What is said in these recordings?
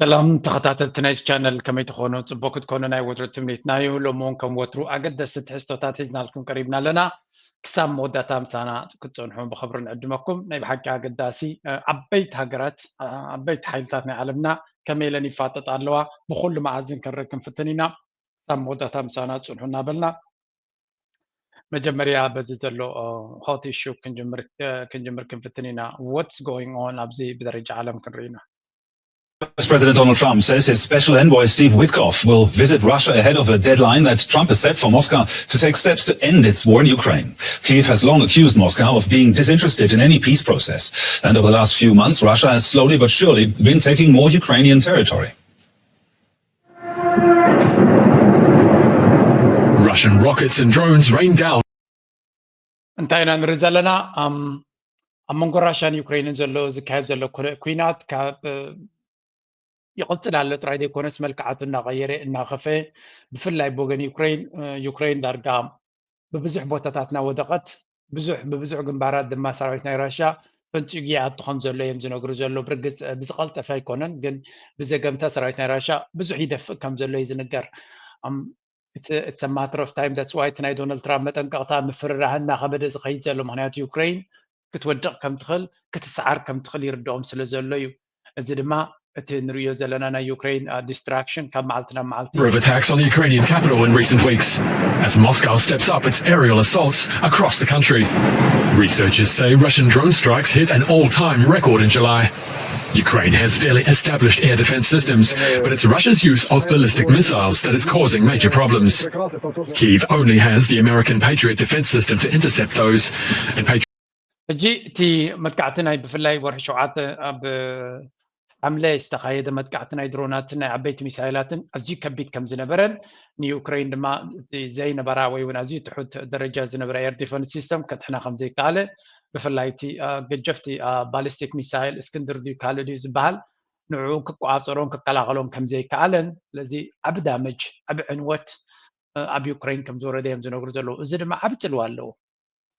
ሰላም ተኸታተልቲ ናይ ቻነል፣ ከመይ ትኾኑ? ጽቡቅ ክትኮኑ ናይ ወትሩ ትምኒትና እዩ። ሎሚ እውን ከም ወትሩ ኣገደስቲ ትሕዝቶታት ሒዝናልኩም ቀሪብና ኣለና። ክሳብ መወዳእታ ምሳና ክትጸንሑ ብኽብሪ ንዕድመኩም። ናይ ብሓቂ ኣገዳሲ፣ እ፣ ዓበይቲ ሃገራት፣ እ፣ ዓበይቲ ሓይልታት ናይ ዓለምና ከመይ ኢለን ይፋጠጣ ኣለዋ፣ ብኹሉ መኣዝን ክንርኢ ክንፍትን ኢና። ክሳብ መወዳእታ ምሳና ጽንሑ እናበልና፣ መጀመርያ በዚ ዘሎ፣ እ፣ ሆት ኢሹ ክንጅምር፣ እ፣ ክንጅምር ክንፍትን ኢና። What's going on ኣብዚ ብደረጃ ዓለም ክንርኢ ኢና። President Donald Trump says his special envoy Steve Witkoff will visit Russia ahead of a deadline that Trump has set for Moscow to take steps to end its war in Ukraine. Kyiv has long accused Moscow of being disinterested in any peace process. And over the last few months, Russia has slowly but surely been taking more Ukrainian territory. Russian rockets and drones rain down. እንታይ ኢና ንርኢ ዘለና? ኣብ መንጎ ራሽያን ዩክሬንን ዘሎ ዝካየድ ዘሎ ኩናት ካብ ይቕጽል ኣሎ ጥራይ ዘይኮነስ፣ መልክዓቱ እናቐየረ እናኸፈ፣ ብፍላይ ብወገን ዩክሬን፣ ዩክሬን ዳርጋ ብብዙሕ ቦታታት እናወደቐት፣ ብዙሕ ብብዙሕ ግንባራት ድማ ሰራዊት ናይ ራሽያ ፈንጺጉ ይኣቱ ከም ዘሎ እዮም ዝነግሩ ዘሎ። ብርግጽ ብዝቐልጠፈ ኣይኮነን፣ ግን ብዘገምታ ሰራዊት ናይ ራሽያ ብዙሕ ይደፍእ ከም ዘሎ እዩ ዝንገር። It's a matter of time. That's why እቲ ናይ ዶናልድ ትራምፕ መጠንቀቕታ ምፍርራህ እናኸበደ ዝኸይድ ዘሎ፣ ምኽንያቱ ዩክሬን ክትወድቕ ከም ትኽእል፣ ክትሰዓር ከም ትኽእል ይርድኦም ስለ ዘሎ እዩ። እዚ ድማ እቲ ንርእዮ ዘለና ናይ ዩክሬን ዲስትራክሽን ካብ መዓልቲ ናብ መዓልቲ Of attacks on the Ukrainian capital in recent weeks, as Moscow steps up its aerial assaults across the country. Researchers say Russian drone strikes hit an all-time record in July. Ukraine has fairly established air defense systems, but it's Russia's use of ballistic missiles that is causing major problems. Kyiv only has the American Patriot defense system to intercept those, and Patriot ሕጂ እቲ መጥቃዕቲ ናይ ብፍላይ ወርሒ ሸውዓተ ኣብ ሓምለ ዝተኻየደ መጥቃዕቲ ናይ ድሮናትን ናይ ዓበይቲ ሚሳይላትን ኣዝዩ ከቢድ ከም ዝነበረን፣ ንዩክሬን ድማ እቲ ዘይነበራ ወይ እውን ኣዝዩ ትሑት ደረጃ ዝነበረ ኤር ዲፈንስ ሲስተም ከድሕና ከም ዘይከኣለ፣ ብፍላይ እቲ ገጀፍቲ ባሊስቲክ ሚሳይል እስክንድር ድዩ ካልእ ድዩ ዝበሃል ንዕኡ ክቆፃፀሮን ክከላኸሎን ከም ዘይከኣለን፣ ስለዚ ዓቢ ዳመጅ፣ ዓቢ ዕንወት ኣብ ዩክሬን ከም ዝወረደ እዮም ዝነግሩ ዘለዉ። እዚ ድማ ዓቢ ፅልዋ ኣለዎ።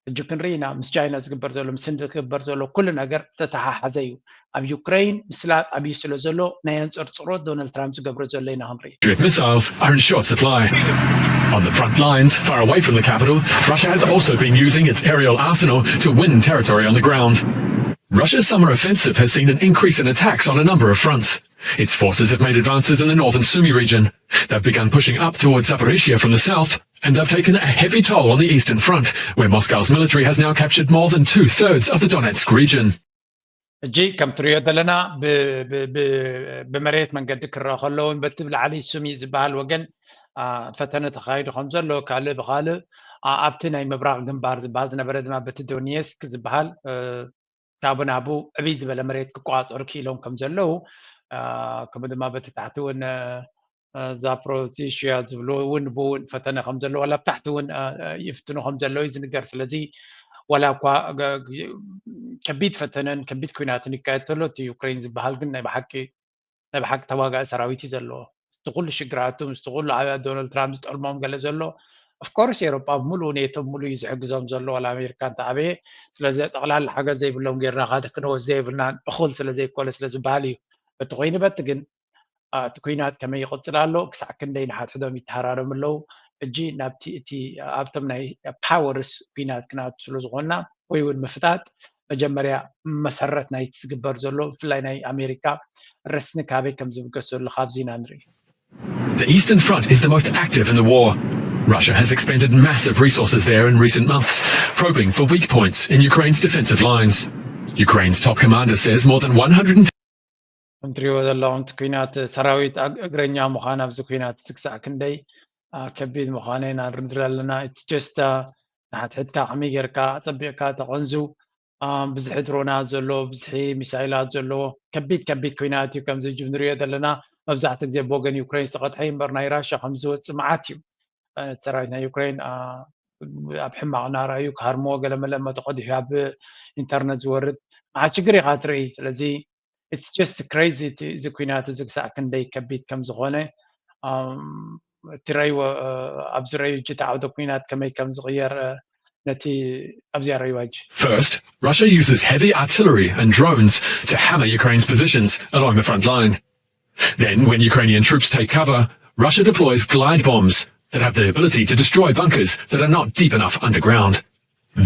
ሕጂ ክንርኢ ኢና፣ ምስ ቻይና ዝግበር ዘሎ፣ ምስ ህንዲ ዝግበር ዘሎ ኩሉ ነገር ተተሓሓዘ እዩ። ኣብ ዩክሬን ምስላጥ ኣብዩ ስለ ዘሎ ናይ ኣንፅርፅሮት ዶናልድ ትራምፕ ዝገብሮ ዘሎ ኢና ክንርኢ። Patriot missiles are in short supply. On the front lines, far away from the capital, Russia has also been using its aerial arsenal to win territory on the ground. Russia's summer offensive has seen an increase in attacks on a number of fronts. Its forces have made advances in the northern Sumy region. They've begun pushing up towards Zaporizhia from the south, and they've taken a heavy toll on the eastern front, where Moscow's military has now captured more than two-thirds of the Donetsk region. ሕጂ ከም ትሪኦ ዘለና ብመሬት መንገዲ ክረአ ከሎ እውን በቲ ብላዕሊ ሱሚ ዝበሃል ወገን ፈተነ ተኻይዱ ከም ዘሎ፣ ካልእ ብኻልእ ኣብቲ ናይ ምብራቕ ግንባር ዝበሃል ዝነበረ ድማ በቲ ዶኔስክ ዝበሃል ካብ ናቡ ዕብይ ዝበለ መሬት ክቆፃፀሩ ክኢሎም ከም ዘለዉ፣ ከምኡ ድማ በቲ ታሕቲ እውን ዛፕሮዚሽያ ዝብሉ እውን ብእውን ፈተነ ከም ዘለዎ፣ ዋላ ኣብ ታሕቲ እውን ይፍትኑ ከም ዘለዉ እዩ ዝንገር። ስለዚ ዋላ እኳ ከቢድ ፈተነን ከቢድ ኩናትን ይካየድ ተሎ፣ እቲ ዩክሬን ዝበሃል ግን ናይ ብሓቂ ናይ ብሓቂ ተዋጋኢ ሰራዊት እዩ ዘለዎ። ምስቲ ኩሉ ሽግራቱ፣ ምስቲ ኩሉ ኣብ ዶናልድ ትራምፕ ዝጠልሞም ገለ ዘሎ፣ ኦፍኮርስ ኤሮጳ ብምሉኡ ኔቶ ብምሉኡ እዩ ዝሕግዞም ዘሎ፣ ዋላ ኣሜሪካ እንተኣበየ። ስለዚ ጠቕላላ ሓገዝ ዘይብሎም ጌርና ካደ ክንወስድ ዘይብልናን እኹል ስለ ዘይኮነ ስለ ዝበሃል እዩ። በቲ ኮይኑ በቲ ግን እቲ ኩናት ከመይ ይቕጽል ኣሎ፣ ክሳዕ ክንደይ ንሓድሕዶም ይተሃራረሙ ኣለዉ። ሕጂ ናብቲ እቲ ኣብቶም ናይ ፓወርስ ኩናት ክንኣቱ ስለ ዝኾንና ወይ እውን ምፍጣጥ መጀመርያ መሰረት ናይቲ ዝግበር ዘሎ ብፍላይ ናይ ኣሜሪካ ረስኒ ካበይ ከም ዝብገስ ዘሎ ካብዚ ኢና ንርኢ። The Eastern Front is the most active in the war. Russia has expended massive resources there in recent months, probing for weak points in Ukraine's defensive lines. Ukraine's top commander says more than one hundred ከምትሪእዎ ዘለኹም እቲ ኩናት ሰራዊት እግረኛ ምዃን ኣብዚ ኩናት ክሳዕ ክንደይ ከቢድ ምዃነ ኢና ንርድእ ኣለና። It's just ንሓድሕድካ ከመይ ጌርካ ኣጸቢቕካ ተቐንዙ። ብዝሒ ድሮናት ዘለዎ፣ ብዝሒ ሚሳይላት ዘለዎ ከቢድ ከቢድ ኩናት እዩ። ከምዚ ሕጂ ንሪኦ ዘለና መብዛሕትኡ ግዜ ብወገን ዩክሬን ዝተቐድሐ እዩ እምበር ናይ ራሽያ ከም ዝወፅእ መዓት እዩ። እቲ ሰራዊት ናይ ዩክሬን ኣብ ሕማቕ እናረኣዩ ክሃርምዎ ገለመለ እሞ ተቐዲሑ ኣብ ኢንተርነት ዝወርድ መዓት ሽግር ኢኻ ትርኢ። ስለዚ it's just crazy እቲ እዚ ኩናት እዚ ክሳዕ ክንደይ ከቢድ ከም ዝኾነ ትረይዎ ኣብዚ ረዩ እጅ ተዓውደ ኩናት ከመይ ከም ዝቕየር ነቲ ኣብዚኣ ረይዋ እጅ First, Russia uses heavy artillery and drones to hammer Ukraine's positions along the front line. Then, when Ukrainian troops take cover, Russia deploys glide bombs that have the ability to destroy bunkers that are not deep enough underground.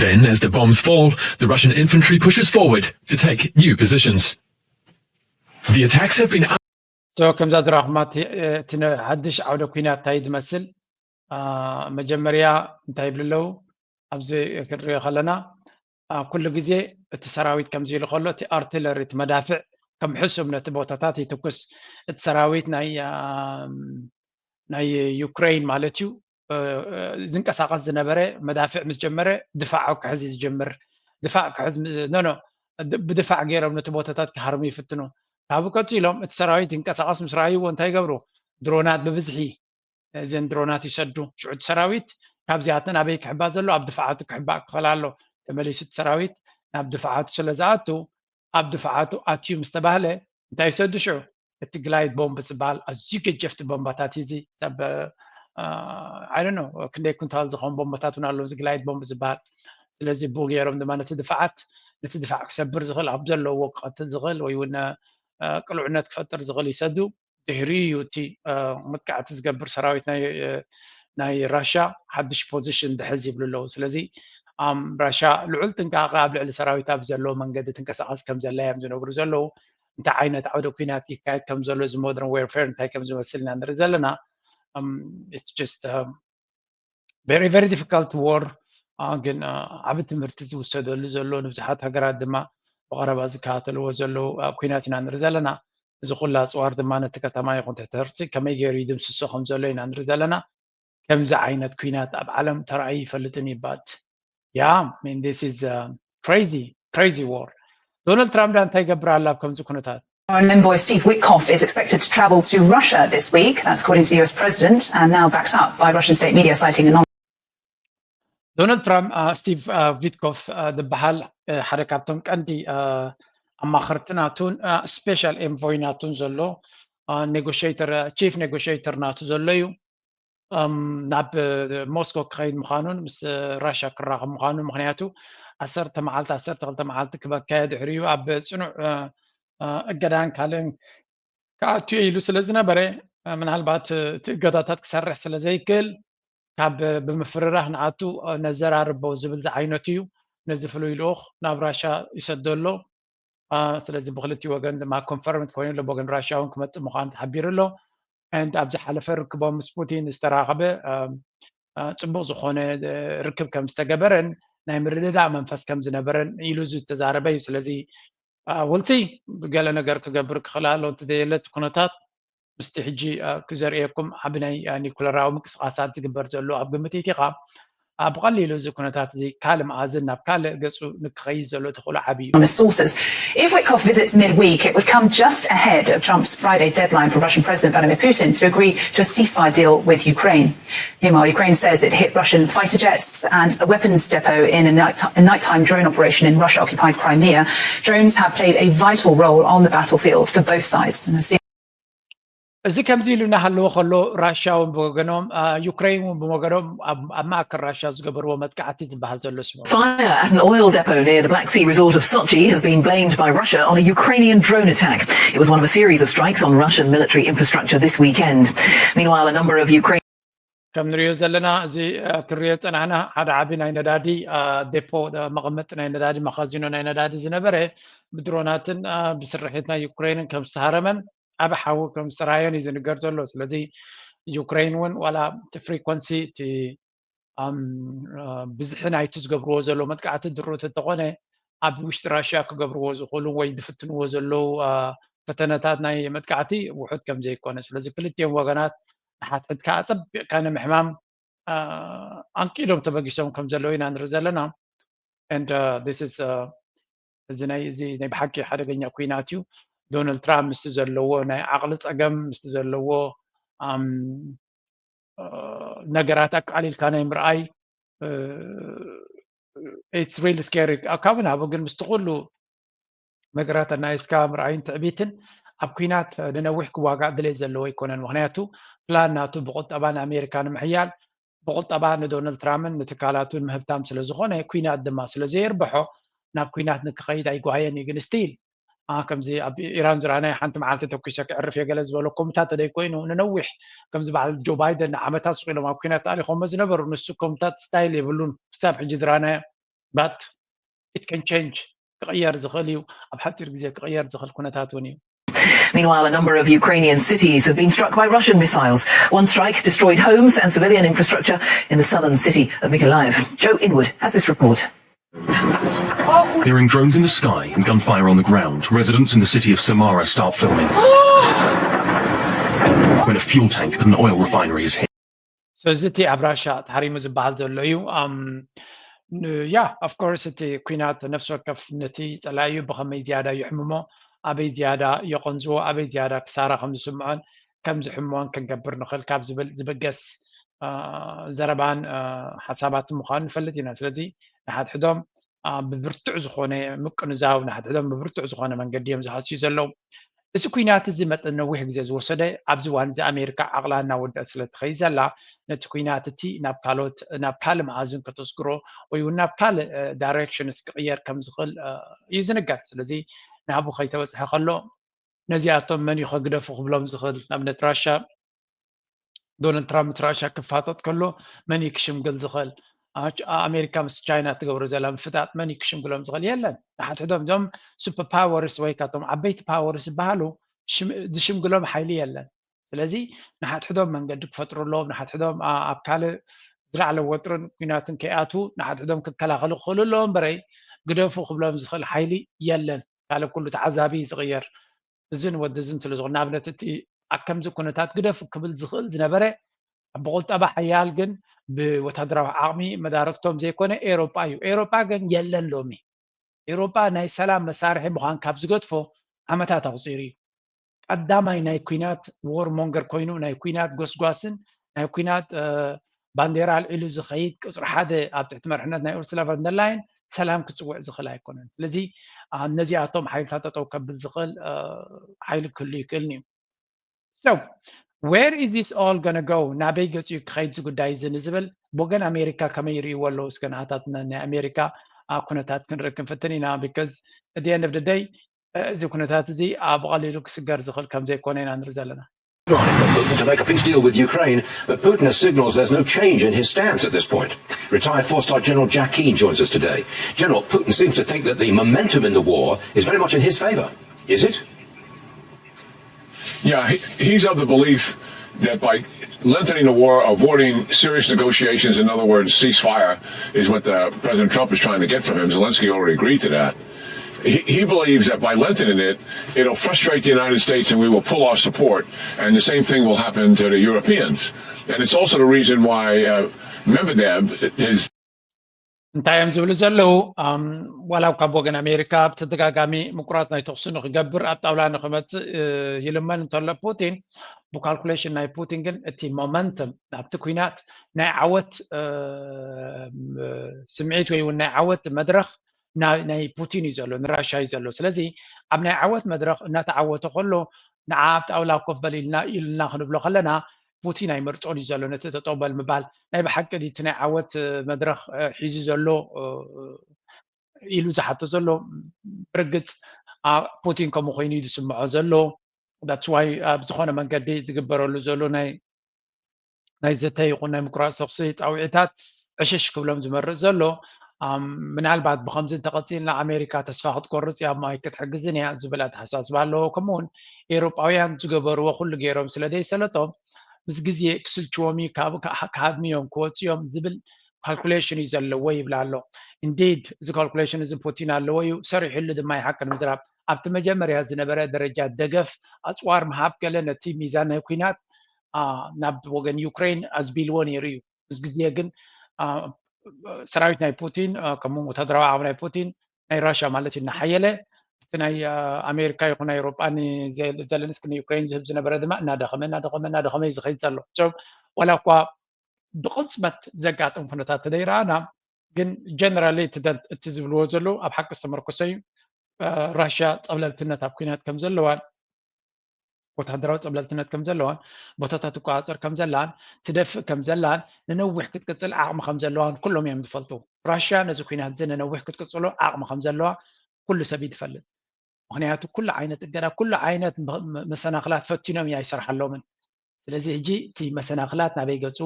Then, as the bombs fall, the Russian infantry pushes forward to take new positions. The attacks have been so ከምዛ ዝረኽማ እቲ ነ- ሓድሽ ዓውደ ኩናት እንታይ ዝመስል? መጀመርያ እንታይ ይብሉ ኣለዉ? ኣብዚ ክንሪኦ ከለና ኩሉ ግዜ እቲ ሰራዊት ከምዚ ኢሉ ከሎ እቲ ኣርትለሪ እቲ መዳፍዕ ከም ሕሱም ነቲ ቦታታት ይትኩስ። እቲ ሰራዊት ናይ ናይ ዩክሬን ማለት እዩ ዝንቀሳቀስ ዝነበረ መዳፍዕ ምስ ጀመረ ድፋዕ ክሕዝ እዩ ዝጀምር። ድፋዕ ክሕዝ ኖ ኖ ብድፋዕ ገይሮም ነቲ ቦታታት ክሃርሙ ይፍትኑ። ካብኡ ቀፂሎም እቲ ሰራዊት ዝንቀሳቀስ ምስ ረኣይዎ እንታይ ይገብሩ? ድሮናት ብብዝሒ እዘን ድሮናት ይሰዱ። ሽዑ እቲ ሰራዊት ካብዚኣተን ኣበይ ክሕባ ዘሎ? ኣብ ድፋዓቱ ክሕባእ ክኽእል ኣሎ። ተመሊሱ እቲ ሰራዊት ናብ ድፋዓቱ ስለ ዝኣቱ ኣብ ድፋዓቱ ኣትዩ ምስ ተባህለ እንታይ ይሰዱ ሽዑ? እቲ ግላይድ ቦምብ ዝበሃል ኣዝዩ ገጀፍቲ ቦምባታት እዩ። እዚ ሰብ I don't know ክንደይ ኩንታል ዝኾን ቦምባታት እውን ኣለዉ እዚ ግላይድ ቦምብ ዝበሃል። ስለዚ ብኡ ገይሮም ድማ ነቲ ድፋዓት ነቲ ድፋዕ ክሰብር ዝኽእል ኣብ ዘለዎ ክቐትል ዝኽእል ወይ እውን ቅሉዕነት ክፈጥር ዝኽእል ይሰዱ። ድሕሪኡ እዩ እቲ መጥቃዕቲ ዝገብር ሰራዊት ናይ ራሻ ሓድሽ ፖዚሽን ድሕዝ ይብሉ ኣለዉ። ስለዚ ራሻ ልዑል ጥንቃቐ ኣብ ልዕሊ ሰራዊት ኣብ ዘለዎ መንገዲ ትንቀሳቐስ ከም ዘላ እዮም ዝነግሩ ዘለዉ። እንታይ ዓይነት ዓውደ ኩናት ይካየድ ከም ዘሎ እዚ ሞደርን ዌርፌር እንታይ ከም ዝመስል ኢና ንርኢ ዘለና። It's just very very difficult war። ግን ዓቢ ትምህርቲ ዝውሰደሉ ዘሎ ንብዙሓት ሃገራት ድማ ብቐረባ ዝከታተልዎ ዘለዉ ኩናት ኢና ንርኢ ዘለና። እዚ ኩሉ ኣፅዋር ድማ ነቲ ከተማ ይኹን ትሕቲ ህርፂ ከመይ ገይሩ ይድምስሶ ከም ዘሎ ኢና ንርኢ ዘለና። ከምዚ ዓይነት ኩናት ኣብ ዓለም ተራእዩ ይፈልጥን ይባል። Yeah, I mean, this is a crazy, crazy war. ዶናልድ ትራምፕ ዳ እንታይ ይገብር ኣሎ ኣብ ከምዚ ኩነታት? Foreign envoy Steve Witkoff is expected to travel to Russia this week. That's according to the U S president and now backed up by Russian state media citing a non ዶናልድ ትራምፕ ስቲቭ ቪትኮፍ ዝበሃል ሓደ ካብቶም ቀንዲ ኣማኸርቲ ናቱን ስፔሻል ኤንቮይ ናቱን ዘሎ ኔጎሽተር ቺፍ ኔጎሽተር ናቱ ዘሎ እዩ። ናብ ሞስኮ ክኸይድ ምዃኑን ምስ ራሽያ ክራኸብ ምዃኑን ምክንያቱ ዓሰርተ መዓልቲ ዓሰርተ ክልተ መዓልቲ ክበካየ ድሕሪኡ ኣብ ፅኑዕ እገዳን ካልእን ክኣቱ ኢሉ ስለ ዝነበረ ምናልባት እቲ እገዳታት ክሰርሕ ስለ ዘይክእል ካብ ብምፍርራህ ንኣቱ ነዘራርቦ ዝብል ዝዓይነቱ እዩ። ነዚ ፍሉይ ልኡኽ ናብ ራሻ ይሰዶ ኣሎ። ስለዚ ብክልቲ ወገን ድማ ኮንፈርምት ኮይኑ ኣሎ ብወገን ራሽያ እውን ክመፅእ ምዃኑ ተሓቢሩ ኣሎ። And ኣብ ዝሓለፈ ርክቦም ምስ ፑቲን ዝተራኸበ ፅቡቅ ዝኾነ ርክብ ከም ዝተገበረን ናይ ምርድዳእ መንፈስ ከም ዝነበረን ኢሉ ዝተዛረበ እዩ። ስለዚ ውልፂ ገለ ነገር ክገብር ክኽእል ኣሎ እንተዘየለ እቲ ኩነታት ምስቲ ሕጂ ክዘርእየኩም ዓቢ ናይ ኒኩለራዊ ምንቅስቃሳት ዝግበር ዘሎ ኣብ ግምት ኢቲኻ ብቐሊሉ እዚ ኩነታት እዚ ካልእ መኣዝን ናብ ካልእ ገፁ ንክኸይድ ዘሎ ተኽእሎ ዓቢ እዩ። Sources. If Witkoff visits midweek, it would come just ahead of Trump's Friday deadline for Russian President Vladimir Putin to agree to a ceasefire deal with Ukraine. Meanwhile, Ukraine says it hit Russian fighter jets and a weapons depot in a, night- a nighttime drone operation in Russia occupied Crimea. Drones have played a vital role on the battlefield for both sides. And has seen እዚ ከምዚ ኢሉ እናሃለወ ከሎ ራሽያ እውን ብወገኖም ዩክሬን እውን ብወገኖም ኣብ ማእከል ራሽያ ዝገበርዎ መጥቃዕቲ ዝበሃል ዘሎ ስሙ Fire at an oil depot near the Black Sea resort of Sochi has been blamed by Russia on a Ukrainian drone attack. It was one of a series of strikes on Russian military infrastructure this weekend. Meanwhile, a number of Ukraine ከም ንሪኦ ዘለና እዚ ክንሪኦ ዝፀናሕና ሓደ ዓቢ ናይ ነዳዲ ዴፖ መቐመጢ ናይ ነዳዲ መኻዚኖ ናይ ነዳዲ ዝነበረ ብድሮናትን ብስርሒት ናይ ዩክሬንን ከም ዝተሃረመን ዓቢ ሓዊ ከም ዝተራየን እዩ ዝንገር ዘሎ። ስለዚ ዩክሬን እውን ዋላ እቲ ፍሪኮንሲ እቲ ብዝሒ ናይቲ ዝገብርዎ ዘሎ መጥቃዕቲ ድሩት እንተኾነ ኣብ ውሽጢ ራሽያ ክገብርዎ ዝኽእሉ ወይ ዝፍትንዎ ዘለዉ ፈተነታት ናይ መጥቃዕቲ ውሑድ ከም ዘይኮነ ስለዚ ክልቲኦም ወገናት ንሓትሕድካ ኣጸቢቕካ ንምሕማም ኣንቂዶም ተበጊሶም ከም ዘለዉ ኢና ንርኢ ዘለና። And this is እዚ ናይ እዚ ናይ ብሓቂ ሓደገኛ ኩናት እዩ። ዶናልድ ትራምፕ ምስቲ ዘለዎ ናይ ዓቕሊ ጸገም ምስቲ ዘለዎ ነገራት ኣቃሊልካ ናይ ምርኣይ it's really scary። ካብኡ ናብኡ ግን ምስቲ ኩሉ ነገራት ኣናይስካ ምርኣይን ትዕቢትን ኣብ ኩናት ንነዊሕ ክዋጋእ ድሌት ዘለዎ ኣይኮነን። ምክንያቱ ፕላን ናቱ ብቁጠባ ንኣሜሪካ ንምሕያል ብቁጠባ ንዶናልድ ትራምፕን ንትካላቱን ምህብታም ስለ ዝኾነ ኩናት ድማ ስለ ዘየርብሖ ናብ ኩናት ንክኸይድ ኣይጓየን እዩ። ግን ስቲል ከምዚ ኣብ ኢራን ዝረኣናዮ ሓንቲ መዓልቲ ተኩሰ ክዕርፍ እየ ገለ ዝበሎ ኮምታት ተደይ ኮይኑ ንነዊሕ ከምዚ በዓል ጆ ባይደን ንዓመታት ስቕ ኢሎም ኣብ ኩናት ተኣሊኾሞ ዝነበሩ ንሱ ኮምታት ስታይል የብሉን ክሳብ ሕጂ ዝረኣናዮ but it can change ክቕየር ዝኽእል እዩ ኣብ ሓፂር ግዜ ክቕየር ዝኽእል ኩነታት እውን እዩ Meanwhile, a number of Ukrainian cities have been struck by Russian missiles. One strike destroyed homes and civilian infrastructure in the southern city of Mykolaiv. Joe Inwood has this report. Hearing drones in the sky and gunfire on the ground, residents in the city of Samara start filming. When a fuel tank at an oil refinery is hit. ስለዚ እቲ ኣብ ራሻ ተሃሪሙ ዝበሃል ዘሎ እዩ ያ of course እቲ ኩናት ነፍሲ ወከፍ ነቲ ፀላዩ ብኸመይ ዝያዳ ይሕምሞ ኣበይ ዝያዳ የቐንዝዎ ኣበይ ዝያዳ ክሳራ ከም ዝስምዖን ከም ዝሕምሞን ክንገብር ንኽእል ካብ ዝብል ዝብገስ ዘረባን ሓሳባት ምዃኑ ንፈልጥ ኢና ስለዚ ንሓድሕዶም ብብርቱዕ ዝኾነ ምቅንዛው ንሓድሕዶም ብብርቱዕ ዝኾነ መንገዲ እዮም ዝሃስዩ ዘለዉ እዚ ኩናት እዚ መጠን ነዊሕ ግዜ ዝወሰደ ኣብዚ ዋን እዚ ኣሜሪካ ዓቕላ እናወደአ ስለ ትኸይ ዘላ ነቲ ኩናት እቲ ናብ ካልኦት ናብ ካልእ መኣዝን ከተስግሮ ወይ እውን ናብ ካልእ ዳይሬክሽንስ ክቕየር ከም ዝኽእል እዩ ዝንገር ስለዚ ናብኡ ከይተበፅሐ ከሎ ነዚኣቶም መን እዩ ከግደፉ ክብሎም ዝኽእል ንኣብነት ራሻ ዶናልድ ትራምፕ ምስ ራሻ ክፋጠጥ ከሎ መን እዩ ክሽምግል ዝኽእል ኣሜሪካ ምስ ቻይና ትገብሮ ዘላ ምፍጣጥ መን እዩ ክሽምግሎም ዝኽእል የለን ንሓትሕዶም እዞም ሱፐር ፓወርስ ወይ ካቶም ዓበይቲ ፓወርስ ዝበሃሉ ዝሽምግሎም ሓይሊ የለን ስለዚ ንሓትሕዶም መንገዲ ክፈጥሩ ኣለዎም ንሓትሕዶም ኣብ ካልእ ዝለዓለ ወጥርን ኩናትን ከይኣቱ ንሓትሕዶም ክከላኸሉ ክኽእሉ ኣለዎም በረይ ግደፉ ክብሎም ዝኽእል ሓይሊ የለን ካልእ ኩሉ ተዓዛቢ ዝቕየር እዝን ወዲ እዝን ስለ ዝኾነ ንኣብነት እቲ ኣብ ከምዚ ኩነታት ግደፉ ክብል ዝኽእል ዝነበረ ብቁጠባ ሓያል ግን ብወታደራዊ ዓቕሚ መዳረግቶም ዘይኮነ ኤሮጳ እዩ ኤሮጳ ግን የለን ሎሚ ኤሮጳ ናይ ሰላም መሳርሒ ምዃን ካብ ዝገጥፎ ዓመታት ኣቑፂሩ እዩ ቀዳማይ ናይ ኩናት ዎር ሞንገር ኮይኑ ናይ ኩናት ጎስጓስን ናይ ኩናት ባንዴራ ኣልዒሉ ዝኸይድ ቅፅሪ ሓደ ኣብ ትሕቲ መርሕነት ናይ ኡርሱላ ቫንደርላይን ሰላም ክፅውዕ ዝኽእል ኣይኮነን ስለዚ ነዚኣቶም ሓይልታት ጠጠው ከብል ዝኽእል ሓይሊ ክህሉ ይክእልን እዩ so where is this all gonna go ናበይ ገፂኡ ክኸይድ ዝጉዳይ እዚ ንዝብል ብወገን ኣሜሪካ ከመይ ይርእይዎ ኣለዉ እስከ ንኣታትና ናይ ኣሜሪካ ኩነታት ክንርኢ ክንፍትን ኢና because at the end of the day እዚ ኩነታት እዚ ብቐሊሉ ክስገር ዝኽእል ከም ዘይኮነ ኢና ንርኢ ዘለና to make a peace deal with Ukraine, but Putin has signaled there's no change in his stance at this point. Retired four-star General Jack Keane joins us today. General, Putin seems to think that the momentum in the war is very much in his favor. Is it? Yeah, he, he's of the belief that by lengthening the war, avoiding serious negotiations, in other words, ceasefire, is what the, President Trump is trying to get from him. Zelensky already agreed to that. He, he believes that by lengthening it, it'll frustrate the United States and we will pull our support. And the same thing will happen to the Europeans. And it's also the reason why uh, Medvedev is. እንታይ እዮም ዝብሉ ዘለዉ ዋላ ካብ ወገን ኣሜሪካ ብተደጋጋሚ ምቁራፅ ናይ ተኽሲ ንክገብር ኣብ ጣውላ ንክመፅእ ይልመን እንተሎ ፑቲን ብካልኩሌሽን ናይ ፑቲን ግን እቲ ሞመንትም ናብቲ ኩናት ናይ ዓወት ስምዒት ወይ እውን ናይ ዓወት መድረክ ናይ ፑቲን እዩ ዘሎ ንራሻ እዩ ዘሎ ስለዚ ኣብ ናይ ዓወት መድረክ እናተዓወተ ከሎ ንዓ ኣብ ጣውላ ኮፍ በል ኢልና ኢሉና ክንብሎ ከለና ፑቲን ኣይመርፆን እዩ ዘሎ ነቲ ተጠውበል ምባል ናይ ብሓቂ እቲ ናይ ዓወት መድረክ ሒዙ ዘሎ ኢሉ ዝሓቶ ዘሎ ብርግፅ ፑቲን ከምኡ ኮይኑ እዩ ዝስምዖ ዘሎ that's why ኣብ ዝኾነ መንገዲ ዝግበረሉ ዘሎ ናይ ናይ ዘተ ይኹን ናይ ምቁራፅ ተኩሲ ፃውዒታት ዕሽሽ ክብሎም ዝመርፅ ዘሎ ምናልባት ብከምዚ እንተቐፂልና ኣሜሪካ ተስፋ ክትቆርፅ እያ እሞ ኣይክትሕግዝን እያ ዝብል ኣተሓሳስባ ኣለዎ ከምኡውን ኤውሮጳውያን ዝገበርዎ ኩሉ ገይሮም ስለ ዘይሰለጦም ምስ ግዜ ክስልችዎም እዩ ክሃድሙ እዮም ክወፁ እዮም ዝብል ካልኩሌሽን እዩ ዘለዎ ይብል ኣሎ indeed እዚ ካልኩሌሽን እዚ ፑቲን ኣለዎ እዩ ሰሪሕሉ ድማ ይሓቂ ንምዝራብ ኣብቲ መጀመርያ ዝነበረ ደረጃ ደገፍ ኣፅዋር ምሃብ ገለ ነቲ ሚዛን ናይ ኩናት ናብ ወገን ዩክሬን ኣዝቢልዎ ነይሩ እዩ ምስ ግዜ ግን ሰራዊት ናይ ፑቲን ከምኡ ወታደራዊ ዓቕሚ ናይ ፑቲን ናይ ራሽያ ማለት እዩ እናሓየለ እቲ ናይ ኣሜሪካ ይኹን ናይ ኤውሮጳ ዘለንስኪ ንዩክሬን ዝህብ ዝነበረ ድማ እናደኸመ እናደኸመ እናደኸመ እዩ ዝኸይድ ዘሎ ዋላ እኳ ብቕፅመት ዘጋጥም ኩነታት ተደይረኣና ግን ጀነራሊ እቲ ዝብልዎ ዘለዉ ኣብ ሓቂ ዝተመርኮሰ እዩ ራሽያ ፀብለልትነት ኣብ ኩናት ከም ዘለዋን ወታደራዊ ፀብለልትነት ከም ዘለዋን ቦታታት ትቆፃፀር ከም ዘላን ትደፍእ ከም ዘላን ንነዊሕ ክትቅፅል ዓቕሚ ከም ዘለዋን ኩሎም እዮም ዝፈልጡ ራሽያ ነዚ ኩናት እዚ ንነዊሕ ክትቅፅሎ ዓቕሚ ከም ዘለዋ ኩሉ ሰብ እዩ ዝፈልጥ ምክንያቱ ኩሉ ዓይነት እገዳ፣ ኩሉ ዓይነት መ- መ- መሰናክላት ፈቲኖም እዩ ኣይሰርሓሎምን። ስለዚ ሕጂ እቲ መሰናክላት ናበይ ገፁ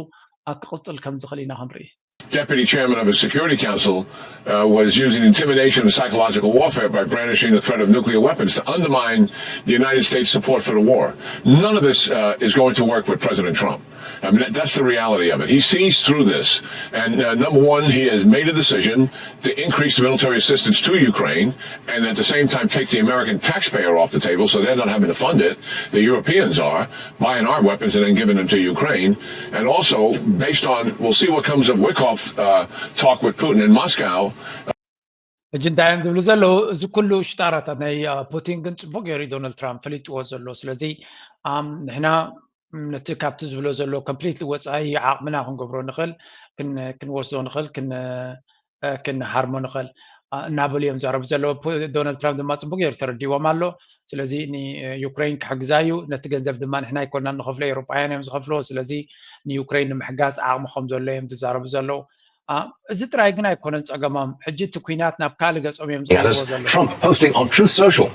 ኣብ ክቕፅል ከም ዝኽእል ኢና ክንርኢ። Deputy chairman of a Security Council uh, was using intimidation and psychological warfare by brandishing the threat of nuclear weapons to undermine the United States' support for the war. None of this uh, is going to work with President Trump. I mean, that, that's the reality of it. He sees through this. And uh, number one, he has made a decision to increase the military assistance to Ukraine and at the same time take the American taxpayer off the table so they're not having to fund it. The Europeans are buying our weapons and then giving them to Ukraine. And also, based on, we'll see what comes of Witkoff's uh, talk with Putin in Moscow. ሕጂ እንታይ እዮም ዝብሉ ዘለዉ? እዚ ኩሉ ሽጣራታት ናይ አ፣ ፑቲን ግን ፅቡቅ ገይሩ እዩ ዶናልድ ትራምፕ ፈሊጥዎ ዘሎ። ስለዚ ኣም፣ ንሕና ም፣ ነቲ ካብቲ ዝብሎ ዘሎ ኮምፕሊት ወፃኢ ዓቕምና ክንገብሮ ንኽእል፣ ክን- ክንወስዶ ንኽእል፣ ክን- እ፣ ክንሃርሞ ንኽእል አ፣ እናበሉ እዮም ዝዛረቡ ዘለዉ። ፑ- ዶናልድ ትራምፕ ድማ ፅቡቅ ገይሩ ተረዲዎም ኣሎ። ስለዚ ንዩክሬን ክሕግዛ እዩ። ነቲ ገንዘብ ድማ ንሕና ኣይኮናን ንኸፍሎ፣ ኤውሮጳውያን እዮም ዝኸፍልዎ። ስለዚ ንዩክሬን ንምሕጋዝ ዓቕሚ ከም ዘሎ እዮም ዝዛረቡ ዘለዉ። አ፣ እዚ ጥራይ ግን ኣይኮነን ጸገሞም። ሕጂ እቲ ኲናት ናብ ካልእ ገጾም እዮም ዝኸድዎ Others, ዘለዉ። Trump posting on Truth Social,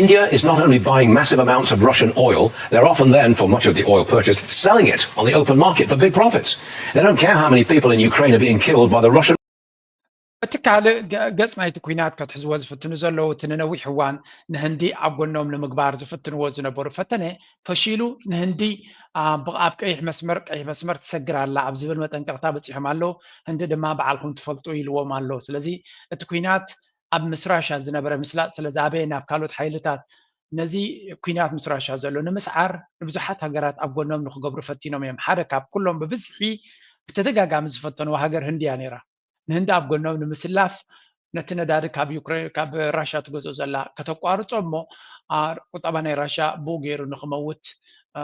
India is not only buying massive amounts of Russian oil, they're often then, for much of the oil purchased, selling it on the open market for big profits. They don't care how many people in Ukraine are being killed by the Russian እቲ ካልእ ገ- ገጽ ናይቲ ኲናት ከትሕዝዎ ዝፍትኑ ዘለዉ፣ እቲ ንነዊሕ እዋን ንህንዲ ኣብ ጎኖም ንምግባር ዝፍትንዎ ዝነበሩ ፈተነ ፈሺሉ፣ ንህንዲ አ፣ ብ- ኣብ ቀይሕ መስመር ቀይሕ መስመር ትሰግር ኣላ ኣብ ዝብል መጠንቀቕታ በጺሖም ኣለዉ። ህንዲ ድማ በዓልኹም ትፈልጡ ኢልዎም ኣሎ። ስለዚ እቲ ኲናት ኣብ ምስ ራሻ ዝነበረ ምስላጥ ስለ ዝኣበየ ናብ ካልኦት ሓይልታት ነዚ ኲናት ምስ ራሻ ዘሎ ንምስዓር ንብዙሓት ሃገራት ኣብ ጎኖም ንክገብሩ ፈቲኖም እዮም። ሓደ ካብ ኩሎም ብብዝሒ ብተደጋጋሚ ዝፈተንዋ ሃገር ህንዲ እያ ነይራ። ንህንዲ ኣብ ጎኖም ንምስላፍ ነቲ ነዳዲ ካብ ዩክሬን ካብ ራሻ ትገዝኦ ዘላ ከተቋርጾ እሞ አ፣ ቁጠባ ናይ ራሻ ብኡ ገይሩ ንክመውት አ፣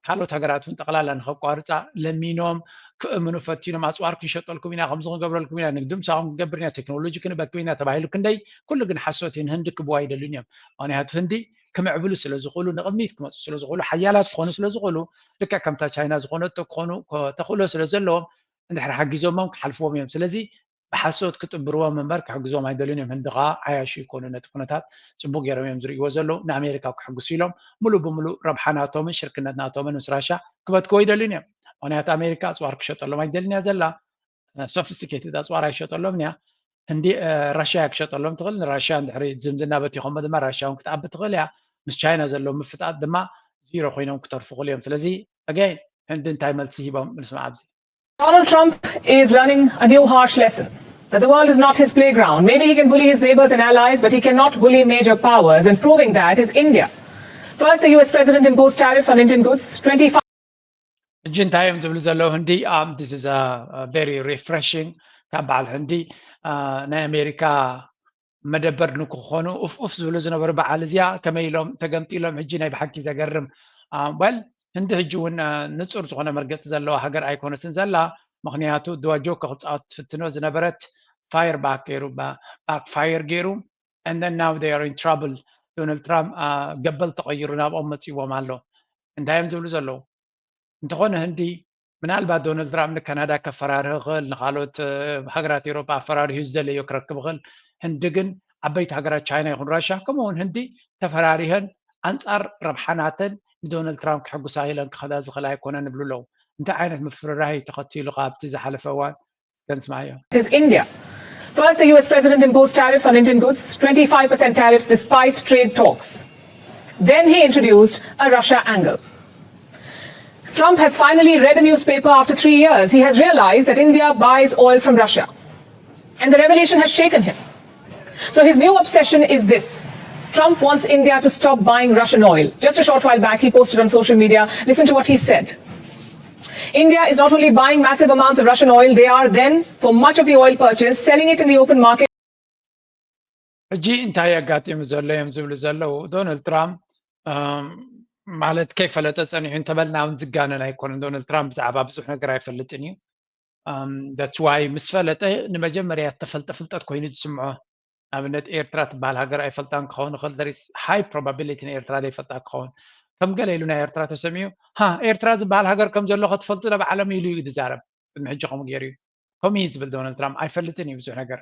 ካልኦት ሃገራት እውን ጠቕላላ ንከቋርፃ ለሚኖም ክእምኑ ፈቲኖም ኣፅዋር ክንሸጠልኩም ኢና ከምዚ ክንገብረልኩም ኢና ንግዲ ምሳኹም ክንገብር ኢና ቴክኖሎጂ ክንበክብ ኢና ተባሂሉ ክንደይ ኩሉ ግን ሓሶት እዩ። ንህንዲ ክብዋ ኣይደልዩን እዮም። ምክንያቱ ህንዲ ክምዕብሉ ስለ ዝኽእሉ ንቕድሚት ክመፁ ስለ ዝኽእሉ ሓያላት ክኾኑ ስለ ዝኽእሉ ልክዕ ከምታ ቻይና ዝኾነቶ ክኾኑ ተኽእሎ ስለ ዘለዎም እንድሕር ሓጊዞሞም ክሓልፍዎም እዮም። ስለዚ ብሓሶት ክጥብርዎም እምበር ክሕግዞም ኣይደልዩን እዮም። ህንዲ ከዓ ዓያሹ ይኮኑ ነቲ ኩነታት ፅቡቅ ገይሮም እዮም ዝርእይዎ ዘለዉ። ንኣሜሪካ ክሕግሱ ኢሎም ሙሉእ ብሙሉእ ረብሓ ናቶምን ሽርክነት ናቶምን ምስ ራሻ ክበትክዎ ይደልዩን እዮም። ምክንያቱ ኣሜሪካ ኣፅዋር ክሸጠሎም ኣይደልን እያ ዘላ። ሶፊስቲኬትድ ኣፅዋር ኣይሸጠሎም እያ። ህንዲ ራሽያ ክሸጠሎም ትኽእል። ንራሽያ እንድሕሪ ዝምድና በቲኾሞ ድማ ራሽያ እውን ክትኣቢ ትኽእል እያ። ምስ ቻይና ዘለዎም ምፍጣጥ ድማ ዚሮ ኮይኖም ክተርፉ ክእሉ እዮም። ስለዚ ኣገይን ህንዲ እንታይ መልሲ ሂቦም ንስማዕ ኣብዚ። Donald Trump is learning a new harsh lesson that the world is not his playground. Maybe he can bully his neighbors and allies, but he cannot bully major powers, and proving that is India. First, the U S president imposed tariffs on Indian goods, twenty-five ሕጂ እንታይ እዮም ዝብሉ ዘለዉ ህንዲ? Um, this is a, a very refreshing ካብ በዓል ህንዲ አ፣ ናይ ኣሜሪካ መደበር ንክኾኑ ኡፍ ኡፍ ዝብሉ ዝነበሩ በዓል እዚኣ ከመይ ኢሎም ተገምጢሎም ሕጂ ናይ ብሓቂ ዘገርም። አ፣ well ህንዲ ሕጂ እውን አ፣ ንጹር ዝኾነ መርገፂ ዘለዋ ሃገር ኣይኮነትን ዘላ። ምክንያቱ ድዋ ጆኮ ክፃወት ትፍትኖ ዝነበረት ፋየር ባክ ገይሩ ባክ ፋየር ገይሩ and then now they are in trouble። ዶናልድ ትራምፕ አ፣ ገበል ተቐይሩ ናብኦም መፂዎም ኣሎ። እንታይ እዮም ዝብሉ ዘለዉ? እንተኾነ ህንዲ ምናልባት ዶናልድ ትራምፕ ንካናዳ ከፈራርህ ይኽእል፣ ንካልኦት እ፣ ሃገራት ኤውሮጳ ኣፈራሪሁ ዝደለዮ ክረክብ ይኽእል። ህንዲ ግን ዓበይቲ ሃገራት ቻይና ይኹን ራሻ ከምኡ እውን ህንዲ ተፈራሪሀን ኣንጻር ረብሓ ናተን ንዶናልድ ትራምፕ ክሕጉሳ ኢለን ክኸዳ ዝኽእል ኣይኮነን ይብሉ ኣለዉ። እንታይ ዓይነት ምፍርራህ እዩ ተኸቲሉ ካብቲ ዝሓለፈ እዋን? እስከ ንስማዮ። Is India. First, the U S president imposed tariffs on Indian goods, twenty-five percent tariffs despite trade talks. Then he introduced a Russia angle. Trump has finally read a newspaper after three years. He has realized that India buys oil from Russia. And the revelation has shaken him. So his new obsession is this. Trump wants India to stop buying Russian oil. Just a short while back, he posted on social media. Listen to what he said. India is not only buying massive amounts of Russian oil, they are then, for much of the oil purchase, selling it in the open market. ሕጂ እንታይ ኣጋጢሙ ዘሎ እዮም ዝብሉ ዘለዉ? ዶናልድ ትራምፕ እም፣ ማለት ከይፈለጠ ጸኒሑ እንተበልና እውን ዝጋነን ኣይኮነን። ዶናልድ ትራምፕ ብዛዕባ ብዙሕ ነገር ኣይፈልጥን እዩ። እም፣ that's why ምስ ፈለጠ ንመጀመርያ እተፈልጠ ፍልጠት ኮይኑ ዝስምዖ። ንኣብነት ኤርትራ ትበሃል ሃገር ኣይፈልጣን ክኸውን ይኽእል። There is high probability ንኤርትራ ዘይፈልጣ ክኸውን። ከም ገለ ኢሉ ናይ ኤርትራ ተሰሚዑ ሃ ኤርትራ ዝበሃል ሃገር ከም ዘሎ ከትፈልጡ ናብ ዓለም ኢሉ እዩ ዝዛረብ። ቅድሚ ሕጂ ከምኡ ገይሩ እዩ። ከምኡ እዩ ዝብል ዶናልድ ትራምፕ ኣይፈልጥን እዩ ብዙሕ ነገር።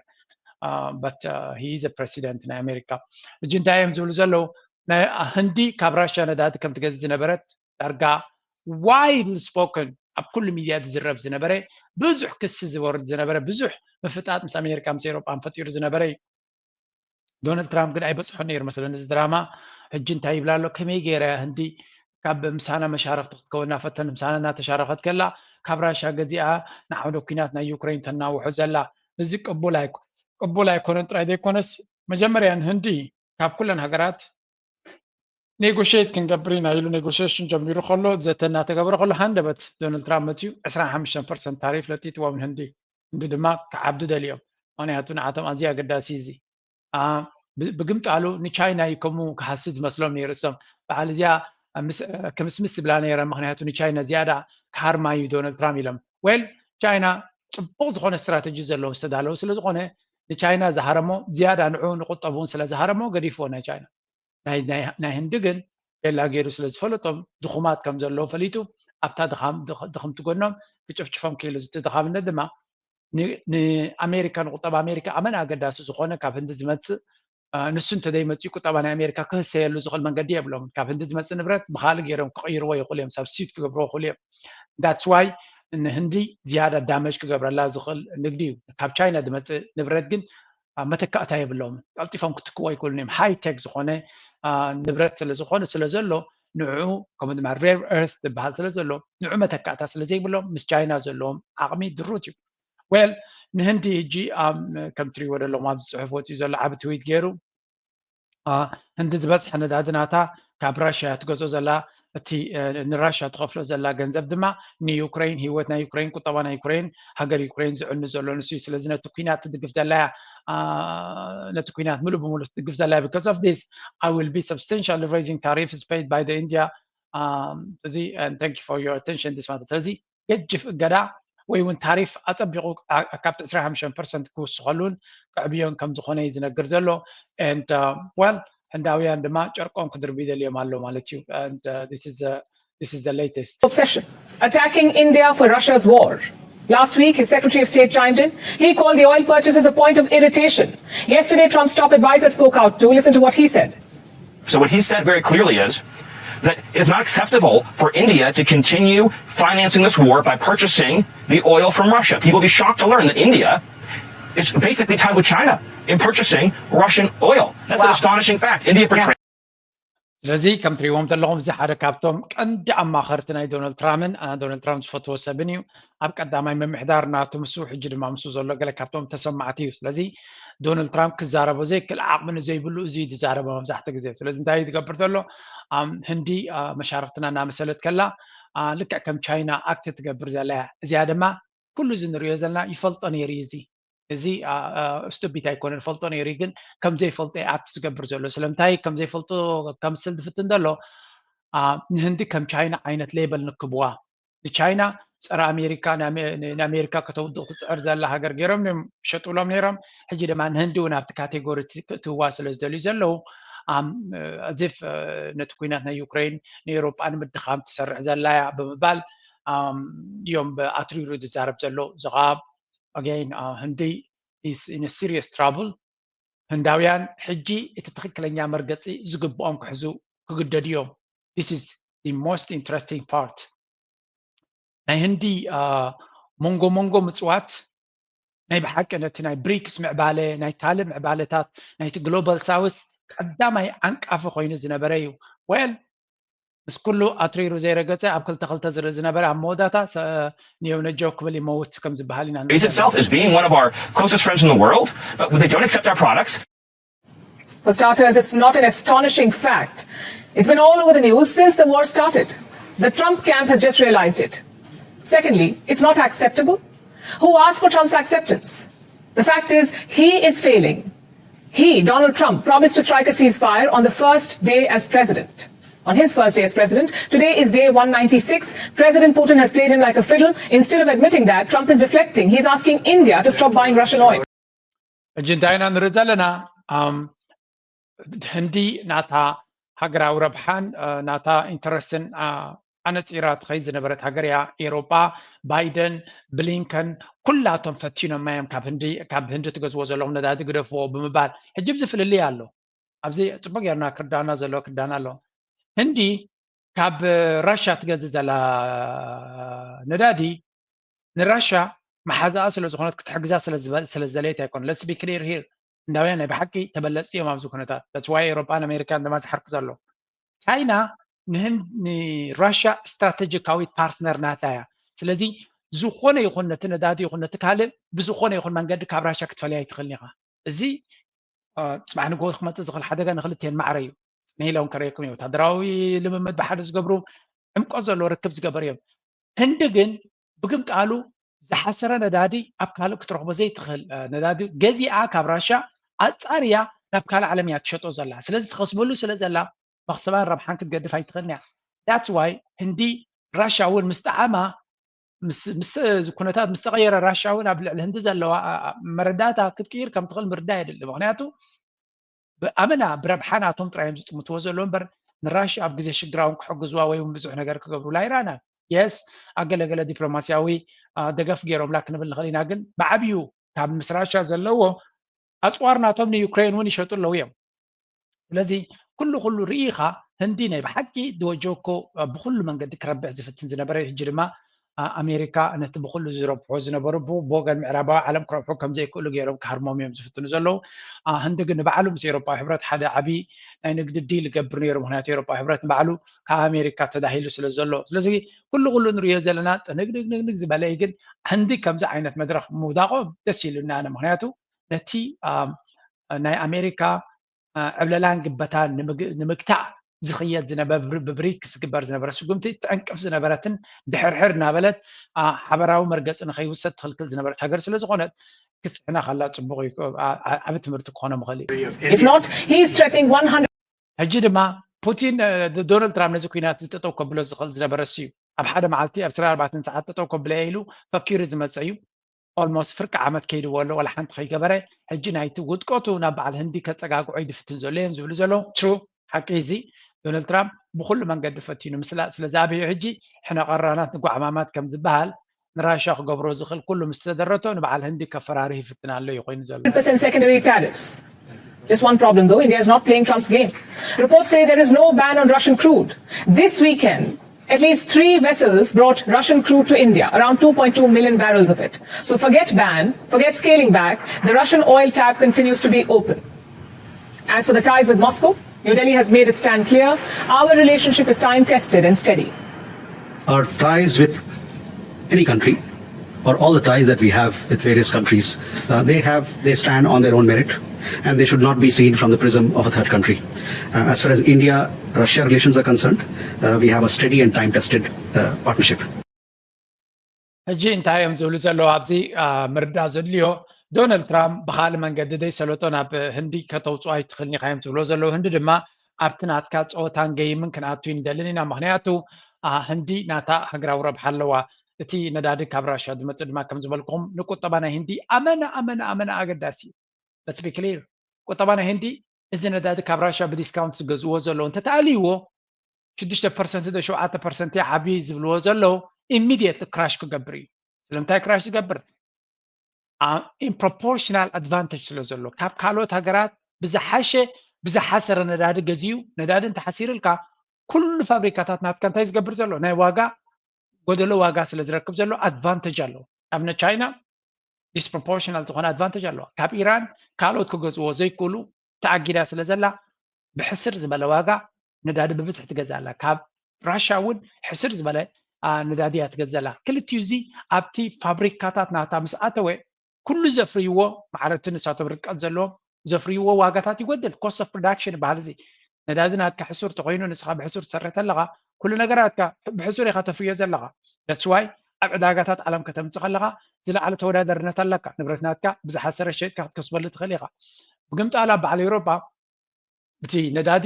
but he is a president ናይ ኣሜሪካ። ሕጂ እንታይ እዮም ዝብሉ ዘለዉ? ናይ ህንዲ ካብ ራሽያ ነዳዲ ከም ትገዝእ ዝነበረት ዳርጋ ዋይድሊ ስፖክን ኣብ ኩሉ ሚድያ ዝዝረብ ዝነበረ፣ ብዙሕ ክሲ ዝወርድ ዝነበረ፣ ብዙሕ ምፍጣጥ ምስ ኣሜሪካ ምስ ኤሮጳን ፈጢሩ ዝነበረ እዩ። ዶናልድ ትራምፕ ግን ኣይበፅሖን ነይሩ መስለኒ እዚ ድራማ። ሕጂ እንታይ ይብላ ኣሎ? ከመይ ገይራ እያ ህንዲ ካብ ምሳና መሻረክቲ ክትከውን እናፈተን ምሳና እናተሻረኸት ከላ ካብ ራሻ ገዚኣ ንዓውደ ኩናት ናይ ዩክሬን ተናውሖ ዘላ? እዚ ቅቡል ኣይኮ ቅቡል ኣይኮነን ጥራይ ዘይኮነስ መጀመርያ ንህንዲ ካብ ኩለን ሃገራት ኔጎሽት ክንገብር ኢና ኢሉ ኔጎሽሽን ጀሚሩ ከሎ ዘተ እናተገበረ ከሎ ሃንደበት ዶናልድ ትራምፕ መፅዩ ዕስራን ሓሙሽተን ፐርሰንት ታሪፍ ለጢጥዎም ንህንዲ። ህንዲ ድማ ክዓብዱ ደልዮም። ምክንያቱ ንዓቶም ኣዝዩ ኣገዳሲ እዚ ብግምጣሉ ንቻይና እዩ ከምኡ ክሃሲ ዝመስሎም ነይሩ። እሶም በዓል እዚኣ ክምስምስ ዝብላ ነይረ ምክንያቱ ንቻይና ዝያዳ ክሃርማ እዩ ዶናልድ ትራምፕ ኢሎም። ዌል ቻይና ፅቡቅ ዝኾነ ስትራተጂ ዘለዎም ዝተዳለዉ ስለዝኾነ ንቻይና ዝሃረሞ ዝያዳ ንዑ ንቁጠቡ እውን ስለዝሃረሞ ገዲፍዎ ናይ ቻይና። ናይ ህንዲ ግን ቤላ ገይሩ ስለዝፈለጦም ድኹማት ከም ዘለዉ ፈሊጡ ኣብታ ድኽምቲ ጎኖም ክጭፍጭፎም ክኢሉ። ዝቲ ድኻምነት ድማ ንኣሜሪካ ንቁጠባ ኣሜሪካ ኣመን ኣገዳሲ ዝኾነ ካብ ህንዲ ዝመፅእ ንሱ እንተዘይመፅኡ ቁጠባ ናይ ኣሜሪካ ክህሰየሉ ዝኽእል መንገዲ የብሎም። ካብ ህንዲ ዝመፅእ ንብረት ብካልእ ገይሮም ክቕይርዎ ይኽእሉ እዮም፣ ሳብስቲት ክገብርዎ ይኽእሉ እዮም። ዳትስ ዋይ ንህንዲ ዝያዳ ዳመጅ ክገብረላ ዝኽእል ንግዲ እዩ። ካብ ቻይና ዝመፅእ ንብረት ግን መተካእታ የብሎም። ቀልጢፎም ክትክዎ ኣይክእሉን እዮም። ሃይቴክ ዝኾነ ንብረት ስለዝኾነ ስለዘሎ ንዑ ከምኡ ድማ ሬር ኤርት ዝበሃል ስለዘሎ ንዑ መተካእታ ስለዘይብሎም ምስ ቻይና ዘለዎም ዓቕሚ ድሩት እዩ። ዌል ንህንዲ ሕጂ ከም ትሪእዎ ዘለኹም ኣብዚ ፅሑፍ ወፂኡ ዘሎ ዓቢ ትዊት ገይሩ ህንዲ ዝበዝሐ ነዳዲ ናታ ካብ ራሽያ ትገዝኦ ዘላ እቲ ንራሽያ ትኸፍሎ ዘላ ገንዘብ ድማ ንዩክሬን ህይወት ናይ ዩክሬን ቁጠባ ናይ ዩክሬን ሃገር ዩክሬን ዝዕኑ ዘሎ ንሱ እዩ። ስለዚ ነቲ ኩናት ትድግፍ ዘላ እያ ነቲ ኩናት ምሉእ ብምሉእ ትድግፍ ዘላ እያ። Because of this I will be substantially raising tariffs paid by the India እዚ thank you for your attention this matter። ስለዚ ገጅፍ እገዳ ወይ እውን ታሪፍ ኣፀቢቑ ካብቲ ዕስራን ሓሙሽተን ፐርሰንት ክውስኸሉን ከዕብዮን ከም ዝኾነ እዩ ዝነግር ዘሎ። And well ህንዳውያን ድማ ጨርቆም ክድርቡ ይደልዮም ኣሎ ማለት እዩ። And this is the latest. Obsession. Attacking India for Russia's war. Last week, his Secretary of State chimed in. He called the oil purchases a point of irritation. Yesterday, Trump's top advisor spoke out too. Listen to what he said. So what he said very clearly is that it's not acceptable for India to continue financing this war by purchasing the oil from Russia. People will be shocked to learn that India is basically tied with China in purchasing Russian oil. That's wow. An astonishing fact. India portrays. ስለዚ ከም ትሪእዎም ዘለኹም እዚ ሓደ ካብቶም ቀንዲ ኣማኸርቲ ናይ ዶናልድ ትራምፕን ዶናልድ ትራምፕ ዝፈትዎ ሰብን እዩ። ኣብ ቀዳማይ ምምሕዳር ናቱ ምስ ሕጂ ድማ ምስ ዘሎ ገለ ካብቶም ተሰማዕቲ እዩ። ስለዚ ዶናልድ ትራምፕ ክዛረቦ ዘይክእል ዓቕሚ ንዘይብሉ እዚ እዩ ዝዛረቦ መብዛሕትኡ ግዜ። ስለዚ እንታይ እዩ ዝገብር ዘሎ? ህንዲ መሻርክትና እናመሰለት ከላ ልክዕ ከም ቻይና ኣክት ትገብር ዘላ እያ። እዚኣ ድማ ኩሉ እዚ ንሪኦ ዘለና ይፈልጦ ነይሩ እዩ። እዚ እዚ ስቱቢት ኣይኮነን፣ ፈልጦ ነይሩ እዩ። ግን ከም ዘይፈልጦ እዩ ኣክት ዝገብር ዘሎ። ስለምንታይ ከም ዘይፈልጦ ከምስል ዝፍትን ዘሎ ንህንዲ ከም ቻይና ዓይነት ሌበል ንክብዋ ንቻይና ፀረ ኣሜሪካ ንኣሜሪካ ከተውድቕ ትፅዕር ዘላ ሃገር ገይሮም እዮም ሸጥብሎም ነይሮም። ሕጂ ድማ ንህንዲ እውን ኣብቲ ካቴጎሪ ክእትውዋ ስለ ዝደልዩ ዘለዉ ኣዚፍ ነቲ ኩናት ናይ ዩክሬን ንኤውሮጳ ንምድኻም ትሰርሕ ዘላ እያ ብምባል እዮም ኣትሪሩ ዝዛረብ ዘሎ። እዚ ከዓ ኣገይን ህንዲ is in a serious trouble። ህንዳውያን ሕጂ እቲ ትኽክለኛ መርገፂ ዝግብኦም ክሕዙ ክግደዱ እዮም። This is the most interesting part። ናይ ህንዲ መንጎ መንጎ ምፅዋት ናይ ብሓቂ ነቲ ናይ ብሪክስ ምዕባለ ናይ ካልእ ምዕባለታት ናይቲ ግሎባል ሳውስ ቀዳማይ ዓንቃፊ ኮይኑ ዝነበረ እዩ። ዌል ምስ ኩሉ ኣትሪሩ ዘይረገፀ ኣብ ክልተ ክልተ ዝርኢ ዝነበረ ኣብ መወዳእታ ንየውነጀው ክብል ይመውት ከም ዝበሃል ኢና Greece itself is being one of our closest friends in the world, but they don't accept our products. For starters, it's not an astonishing fact. It's been all over the news since the war started. The Trump camp has just realized it. Secondly, it's not acceptable. Who asked for Trump's acceptance? The fact is, he is failing. He, Donald Trump, promised to strike a ceasefire on the first day as president. On his first day as president, today is day one ninety-six. President Putin has played him like a fiddle. Instead of admitting that, Trump is deflecting. He's asking India to stop buying Russian oil. ሕጂ እንታይ ኢና ንርኢ ዘለና? ህንዲ ናታ ሃገራዊ ረብሓን ናታ ኢንተረስትን ኣነፂራ ትኸይድ ዝነበረት ሃገር እያ። ኤሮጳ፣ ባይደን፣ ብሊንከን ኩላቶም ፈቲኖማ እዮም፣ ካብ ህንዲ ካብ ህንዲ ትገዝዎ ዘለኹም ነዳዲ ግደፍዎ ብምባል። ሕጂ ብዚ ፍልልይ ኣሎ። ኣብዚ ፅቡቅ ጌርና ክርዳና ዘለዎ ክርዳና ኣሎ። ህንዲ ካብ ራሻ ትገዝእ ዘላ ነዳዲ ንራሻ መሓዛኣ ስለ ዝኾነት ክትሕግዛ ስለ ዝበ- ስለ ዝደለየት ኣይኮነ። Let's be clear here። ህንዳውያን ናይ ብሓቂ ተበለፅቲ እዮም ኣብዚ ኩነታት። That's why ኤሮጳን ኣሜሪካን ድማ ዝሓርክ ዘሎ። ቻይና ንህን ንራሻ ስትራቴጂካዊት ፓርትነር ናታ እያ። ስለዚ ዝኾነ ይኹን ነቲ ነዳዲ ይኹን ነቲ ካልእ ብዝኾነ ይኹን መንገዲ ካብ ራሻ ክትፈልያ ኣይትኽእልን ኢኻ። እዚ እ፣ ፅባሕ ንግሆ ክመፅእ ዝኽእል ሓደጋ ንክልቲኤን ማዕረ እዩ። ጽንሕ ኢሎም ከርእየኩም እዮም። ወታደራዊ ልምምድ ብሓደ ዝገብሩ፣ ዕምቆት ዘለዎ ርክብ ዝገበሩ እዮም። ህንዲ ግን ብግምጣሉ ዝሓሰረ ነዳዲ ኣብ ካልእ ክትረኽቦ ዘይትኽእል፣ እ፣ ነዳዲ ገዚኣ ካብ ራሻ ኣጻርያ ናብ ካልእ ዓለም እያ ትሸጦ ዘላ። ስለዚ ትኸስበሉ ስለ ዘላ መኽሰባን ረብሓን ክትገድፍ ኣይትኽእልን እያ። That's why ህንዲ ራሻ እውን ምስ ጠዓማ ምስ ምስ ኩነታት ምስ ተቐየረ ራሻ እውን ኣብ ልዕሊ ህንዲ ዘለዋ ኣ- ኣ- መረዳእታ ክትቅይር ከም ትኽእል ምርዳእ የድሊ። ምኽንያቱ ብኣመና ብረብሓ ናቶም ጥራይ እዮም ዝጥምትዎ ዘለዉ እምበር ንራሻ ኣብ ግዜ ሽግራ እውን ክሕግዝዋ ወይ እውን ብዙሕ ነገር ክገብሩላ ኣይረኣናን። የስ ኣገለገለ ዲፕሎማስያዊ ኣ፣ ደገፍ ገይሮምላ ክንብል ንኽእል ኢና፣ ግን ብዓብዩ ካብ ምስ ራሻ ዘለዎ ኣፅዋር ናቶም ንዩክሬን እውን ይሸጡ ኣለዉ እዮም። ስለዚ ኩሉ ኩሉ ርኢኻ ህንዲ ናይ ብሓቂ ድወ ጆኮ ብኩሉ መንገዲ ክረብሕ ዝፍትን ዝነበረ እዩ። ሕጂ ድማ ኣሜሪካ ነቲ ብኩሉ ዝረብሑ ዝነበሩ ብወገን ምዕራባዊ ዓለም ክረብሑ ከም ዘይክእሉ ገይሮም ክሃርሞም እዮም ዝፍትኑ ዘለዉ። ህንዲ ግን ንባዕሉ ምስ ኤሮፓ ሕብረት ሓደ ዓብዪ ናይ ንግዲ ዲል ይገብር ነይሩ። ምክንያቱ ኤሮፓ ሕብረት ንባዕሉ ካብ ኣሜሪካ ተዳሂሉ ስለ ዘሎ። ስለዚ ኩሉ ኩሉ ንሪኦ ዘለና ጥንግንግንግንግ ዝበለ እዩ። ግን ህንዲ ከምዚ ዓይነት መድረክ ምውዳቆም ደስ ኢሉና ኣነ። ምክንያቱ ነቲ ናይ ኣሜሪካ ዕብለላን ግበታን ንምግታእ ዝኽየድ ዝነበረ ብብሪክስ ዝግበር ዝነበረ ስጉምቲ ትዕንቅፍ ዝነበረትን ድሕርሕር እናበለት ሓበራዊ መርገፂ ንኸይውሰድ ትኽልክል ዝነበረት ሃገር ስለ ዝኾነት ክትስሕና ከላ ፅቡቕ እዩ። ዓብ ትምህርቲ ክኾኖ ምኽእል እዩ። If not, he is threatening one hundred. ሕጂ ድማ ፑቲን ዶናልድ ትራምፕ ነዚ ኩናት እዚ ጠጠው ከብሎ ዝኽእል ዝነበረ እሱ እዩ። ኣብ ሓደ መዓልቲ ኣብ ዕስራን ኣርባዕተን ሰዓት ጠጠው ከብሎ እየ ኢሉ ፈኪሩ ዝመፀ እዩ። ኦልሞስት ፍርቂ ዓመት ከይድዎ ኣሎ ዋላ ሓንቲ ከይገበረ። ሕጂ ናይቲ ውድቀቱ ናብ በዓል ህንዲ ከፀጋግዖ እዩ ዝፍትን ዘሎ እዮም ዝብሉ ዘለዉ። ትሩ ሓቂ እዚ ዶናልድ ትራምፕ ብኩሉ መንገዲ ፈቲኑ ምስላእ ስለ ዝኣብዮ ሕጂ ሕነ ቀራናት ንጓዕማማት ከም ዝበሃል ንራሻ ክገብሮ ዝኽእል ኩሉ ምስ ተደረቶ ንበዓል ህንዲ ከፈራርህ ይፍትን ኣሎ እዩ ኮይኑ ዘሎ። Percent secondary tariffs. Just one problem though, India is not playing Trump's game. Reports say there is no ban on Russian crude. This weekend, at least three vessels brought Russian crude to India, around two point two million barrels of it. So forget ban, forget scaling back, the Russian oil tap continues to be open. As for the ties with Moscow, New Delhi has made its stand clear. Our relationship is time tested and steady. Our ties with any country, or all the ties that we have with various countries, uh, they have they stand on their own merit, and they should not be seen from the prism of a third country. Uh, as far as India-Russia relations are concerned, uh, we have a steady and time-tested uh, partnership. ሕጂ እንታይ እዮም ዝብሉ ዘለዉ ኣብዚ ምርዳእ ዘድልዮ? ዶናልድ ትራምፕ ብካልእ መንገዲ ዘይሰለጦ ናብ ህንዲ ከተውፅኦ ኣይትኽእልን ኢኻ እዮም ዝብሎ ዘለዉ። ህንዲ ድማ ኣብቲ ናትካ ፀወታን ገይምን ክንኣቱ ይንደልን ኢና። ምክንያቱ ህንዲ ናታ ሃገራዊ ረብሓ ኣለዋ። እቲ ነዳዲ ካብ ራሻ ዝመፅእ ድማ ከም ዝበልኩም ንቁጠባ ናይ ህንዲ ኣመና ኣመና ኣመና ኣገዳሲ እዩ። Let's be clear። ቁጠባ ናይ ህንዲ እዚ ነዳዲ ካብ ራሻ ብዲስካውንት ዝገዝእዎ ዘለዉ እንተተኣልይዎ ሽዱሽተ ፐርሰንት ዶ ሸውዓተ ፐርሰንት ዓብዪ ዝብልዎ ዘለዉ ኢሚድየትሊ ክራሽ ክገብር እዩ። ስለምንታይ ክራሽ ዝገብር? ኢን ፕሮፖርሽናል ኣድቫንቴጅ ስለ ዘሎ ካብ ካልኦት ሃገራት ብዝሓሸ ብዝሓሰረ ነዳዲ ገዚኡ ነዳዲ እንተሓሲርልካ ኩሉ ፋብሪካታት ናትካ እንታይ ዝገብር ዘሎ ናይ ዋጋ ጎደሎ ዋጋ ስለ ዝረክብ ዘሎ ኣድቫንቴጅ ኣለዎ። ኣብነት ቻይና ዲስፕሮፖርሽናል ዝኾነ ኣድቫንቴጅ ኣለዋ። ካብ ኢራን ካልኦት ክገዝዎ ዘይክእሉ ተኣጊዳ ስለ ዘላ ብሕስር ዝበለ ዋጋ ነዳዲ ብብዝሒ ትገዝእ ኣላ። ካብ ራሻ እውን ሕስር ዝበለ ነዳዲ እያ ትገዝእ ኣላ። ክልቲኡ እዚ ኣብቲ ፋብሪካታት ናታ ምስ ኣተወ ኩሉ ዘፍርይዎ ማዕረ እቲ ንሳቶም ርቀት ዘለዎም ዘፍርይዎ ዋጋታት ይጎድል። ኮስት ኦፍ ፕሮዳክሽን ይበሃል እዚ። ነዳዲ ናትካ ሕሱር ተኮይኑ ንስኻ ብሕሱር ትሰርሕ ተለኻ ኩሉ ነገራትካ ብሕሱር ኢኻ ተፍርዮ ዘለኻ። That's why ኣብ ዕዳጋታት ዓለም ከተምፅእ ከለኻ ዝለዓለ ተወዳዳርነት ኣለካ። ንብረት ናትካ ብዝሓሰረ ሸይጥካ ክትከስበሉ ትኽእል ኢኻ። ብግምጣላ በዓል ኤውሮጳ ብቲ ነዳዲ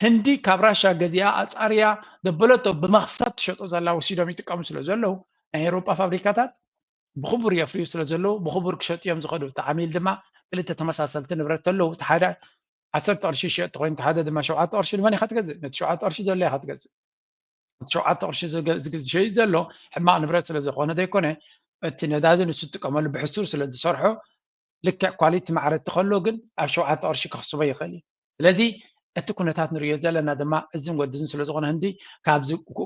ህንዲ ካብ ራሻ ገዚኣ ኣፃርያ ደበለቶ ብመኽሰብ ትሸጦ ዘላ ወሲዶም ይጥቀሙ ስለ ዘለዉ ናይ ኤውሮጳ ፋብሪካታት ብኽቡር የፍርዩ ስለ ዘለዉ ብኽቡር ክሸጡ እዮም ዝኸዱ። እቲ ዓሚል ድማ ክልተ ተመሳሰልቲ ንብረት ተለዉ እቲ ሓደ ዓሰርተ ቅርሺ ይሸጥ ተኮይኑ እቲ ሓደ ድማ ሸውዓተ ቅርሺ ንመን ኢኻ ትገዝእ? ነቲ ሸውዓተ ቅርሺ ዘሎ ኢኻ ትገዝእ። ሸውዓተ ቅርሺ ዝሸይጥ ዘሎ ሕማቕ ንብረት ስለ ዝኾነ ዘይኮነ፣ እቲ ነዳዲ ንሱ ዝጥቀመሉ ብሕሱር ስለ ዝሰርሖ፣ ልክዕ ኳሊቲ ማዕረ እትኸሎ ግን ኣብ ሸውዓተ ቅርሺ ክኽስቦ ይኽእል እዩ። ስለዚ እቲ ኩነታት ንሪኦ ዘለና ድማ እዝን ወድዝን ስለ ዝኾነ ህንዲ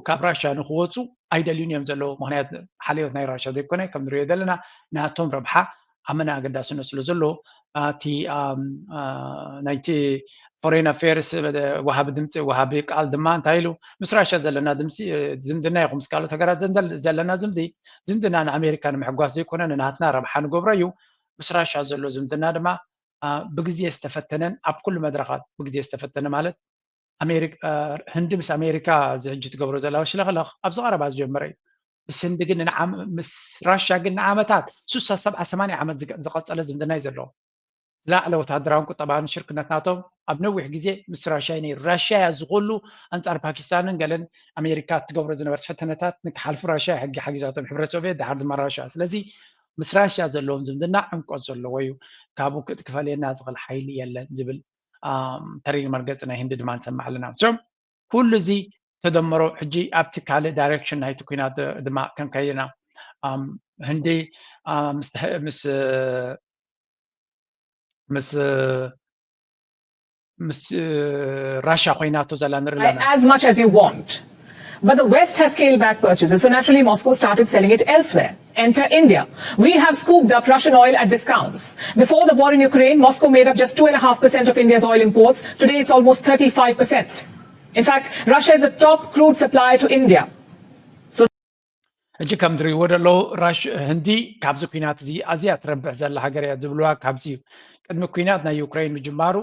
ካብ ራሻ ንክወፁ ኣይደልዩን እዮም ዘለዉ። ምክንያት ሓልዮት ናይ ራሻ ዘይኮነ ከም ንሪኦ ዘለና ናቶም ረብሓ ኣመና ኣገዳስነት ስለ ዘለዎ እቲ ናይቲ ፎሬን ኣፌርስ ወሃቢ ድምፂ ወሃቢ ቃል ድማ እንታይ ኢሉ ምስ ራሻ ዘለና ዝምድና ይኹም ምስ ካልኦት ሃገራት ዘለና ዝምዲ ዝምድና ንኣሜሪካ ንምሕጓስ ዘይኮነ ንናትና ረብሓ ንገብሮ እዩ። ምስ ራሻ ዘሎ ዝምድና ድማ ብግዜ ዝተፈተነን ኣብ ኩሉ መድረኻት ብግዜ ዝተፈተነ ማለት ኣሜሪካ ህንዲ ምስ ኣሜሪካ እዚ ሕጂ ትገብሮ ዘላ ሽለኽለኽ ኣብዚ ቀረባ ዝጀመረ እዩ። ምስ ህንዲ ግን ምስ ራሻ ግን ንዓመታት ሱሳ ሰብዓ ሰማንያ ዓመት ዝቀጸለ ዝምድና እዩ ዘለዎ። ዝለዓለ ወታደራውን ቁጠባውን ሽርክነት ናቶም ኣብ ነዊሕ ግዜ ምስ ራሻ እዩ ነይሩ። ራሻ እያ ዝኹሉ ኣንጻር ፓኪስታንን ገለን ኣሜሪካ ትገብሮ ዝነበረት ፈተነታት ንክሓልፉ ራሻ ሕጊ ሓጊዛቶም ሕብረት ሶቪየት ድሓር ድማ ራሻ። ስለዚ ምስ ራሻ ዘለዎም ዝምድና ዕምቆት ዘለዎ እዩ። ካብኡ ክትክፈልየና ዝኽእል ሓይሊ የለን ዝብል ተሪር መርገፂ ናይ ህንዲ ድማ ንሰምዕ ኣለና። ኩሉ እዚ ተደመሮ ሕጂ ኣብቲ ካልእ ዳይሬክሽን ናይቲ ኩናት ድማ ከንከይድና ህንዲ ምስ ምስ ምስ ምስ ራሻ ኮይናቶ ዘላ ንርኢ ኣለና። As much as you want. But the West has scaled back purchases, so naturally Moscow started selling it elsewhere. Enter India. We have scooped up Russian oil at discounts. Before the war in Ukraine, Moscow made up just two and a half percent of India's oil imports. Today, it's almost thirty-five percent. In fact, Russia is the top crude supplier to India. ሕጂ ከም ትሪእዎ ዘለዉ ራሽ ህንዲ ካብዚ ኩናት እዚ ኣዝያ ትረብሕ ዘላ ሃገር እያ ዝብልዋ ካብዚ እዩ። ቅድሚ ኩናት ናይ ዩክሬን ምጅማሩ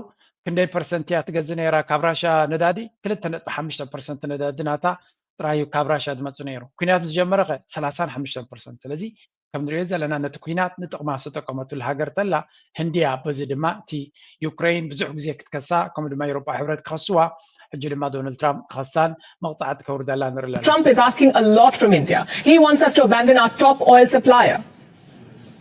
ክንደይ ፐርሰንት እያ ትገዝእ ነይራ ካብ ራሻ ነዳዲ? ክልተ ነጥቢ ሓሙሽተ ፐርሰንት ነዳዲ ናታ ጥራይ እዩ ካብ ራሻ ዝመፅእ ነይሩ። ኩናት ምስ ጀመረ ከ ሰላሳን ሓሙሽተን ፐርሰንት። ስለዚ ከም ንሪኦ ዘለና ነቲ ኩናት ንጥቕማ ዝተጠቀመትሉ ሃገር ተላ ህንዲ እያ። በዚ ድማ እቲ ዩክሬን ብዙሕ ግዜ ክትከሳ ከምኡ ድማ ኤውሮጳ ሕብረት ክኸስዋ ሕጂ ድማ ዶናልድ ትራምፕ ክኸሳን መቕፃዕቲ ከውርደላ ንርኢ ኣለና። Trump is asking a lot from India. He wants us to abandon our top oil supplier.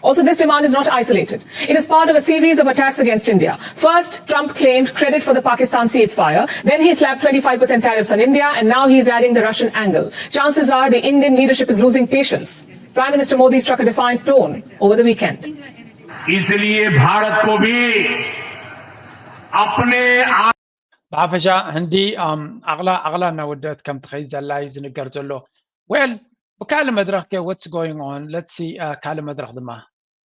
Also, this demand is not isolated. It is part of a series of attacks against India. First, Trump claimed credit for the Pakistan ceasefire. Then he slapped twenty-five percent tariffs on India, and now he's adding the Russian angle. Chances are the Indian leadership is losing patience. Prime Minister Modi struck a defiant tone over the weekend. इसलिए भारत को भी अपने आप ብሓፈሻ ህንዲ ዓቕላ ዓቕላ እናወደአት ከም ትኸይድ ዘላ እዩ ዝንገር ዘሎ። ዌል ብካልእ መድረኽ ከ what's going on? Let's see ካልእ መድረኽ ድማ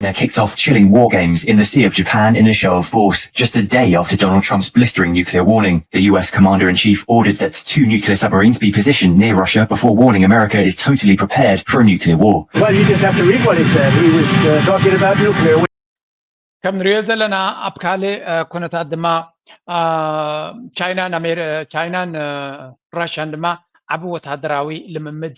China kicked off chilling war games in the Sea of Japan in a show of force, just a day after Donald Trump's blistering nuclear warning. The U S commander-in-chief ordered that two nuclear submarines be positioned near Russia before warning America is totally prepared for a nuclear war. Well, you just have to read what he said. He was uh, talking about nuclear. ከም ንሪኦ ዘለና ኣብ ካልእ ኩነታት ድማ ቻይናን ቻይናን ራሽያን ድማ ዓቢ ወታደራዊ ልምምድ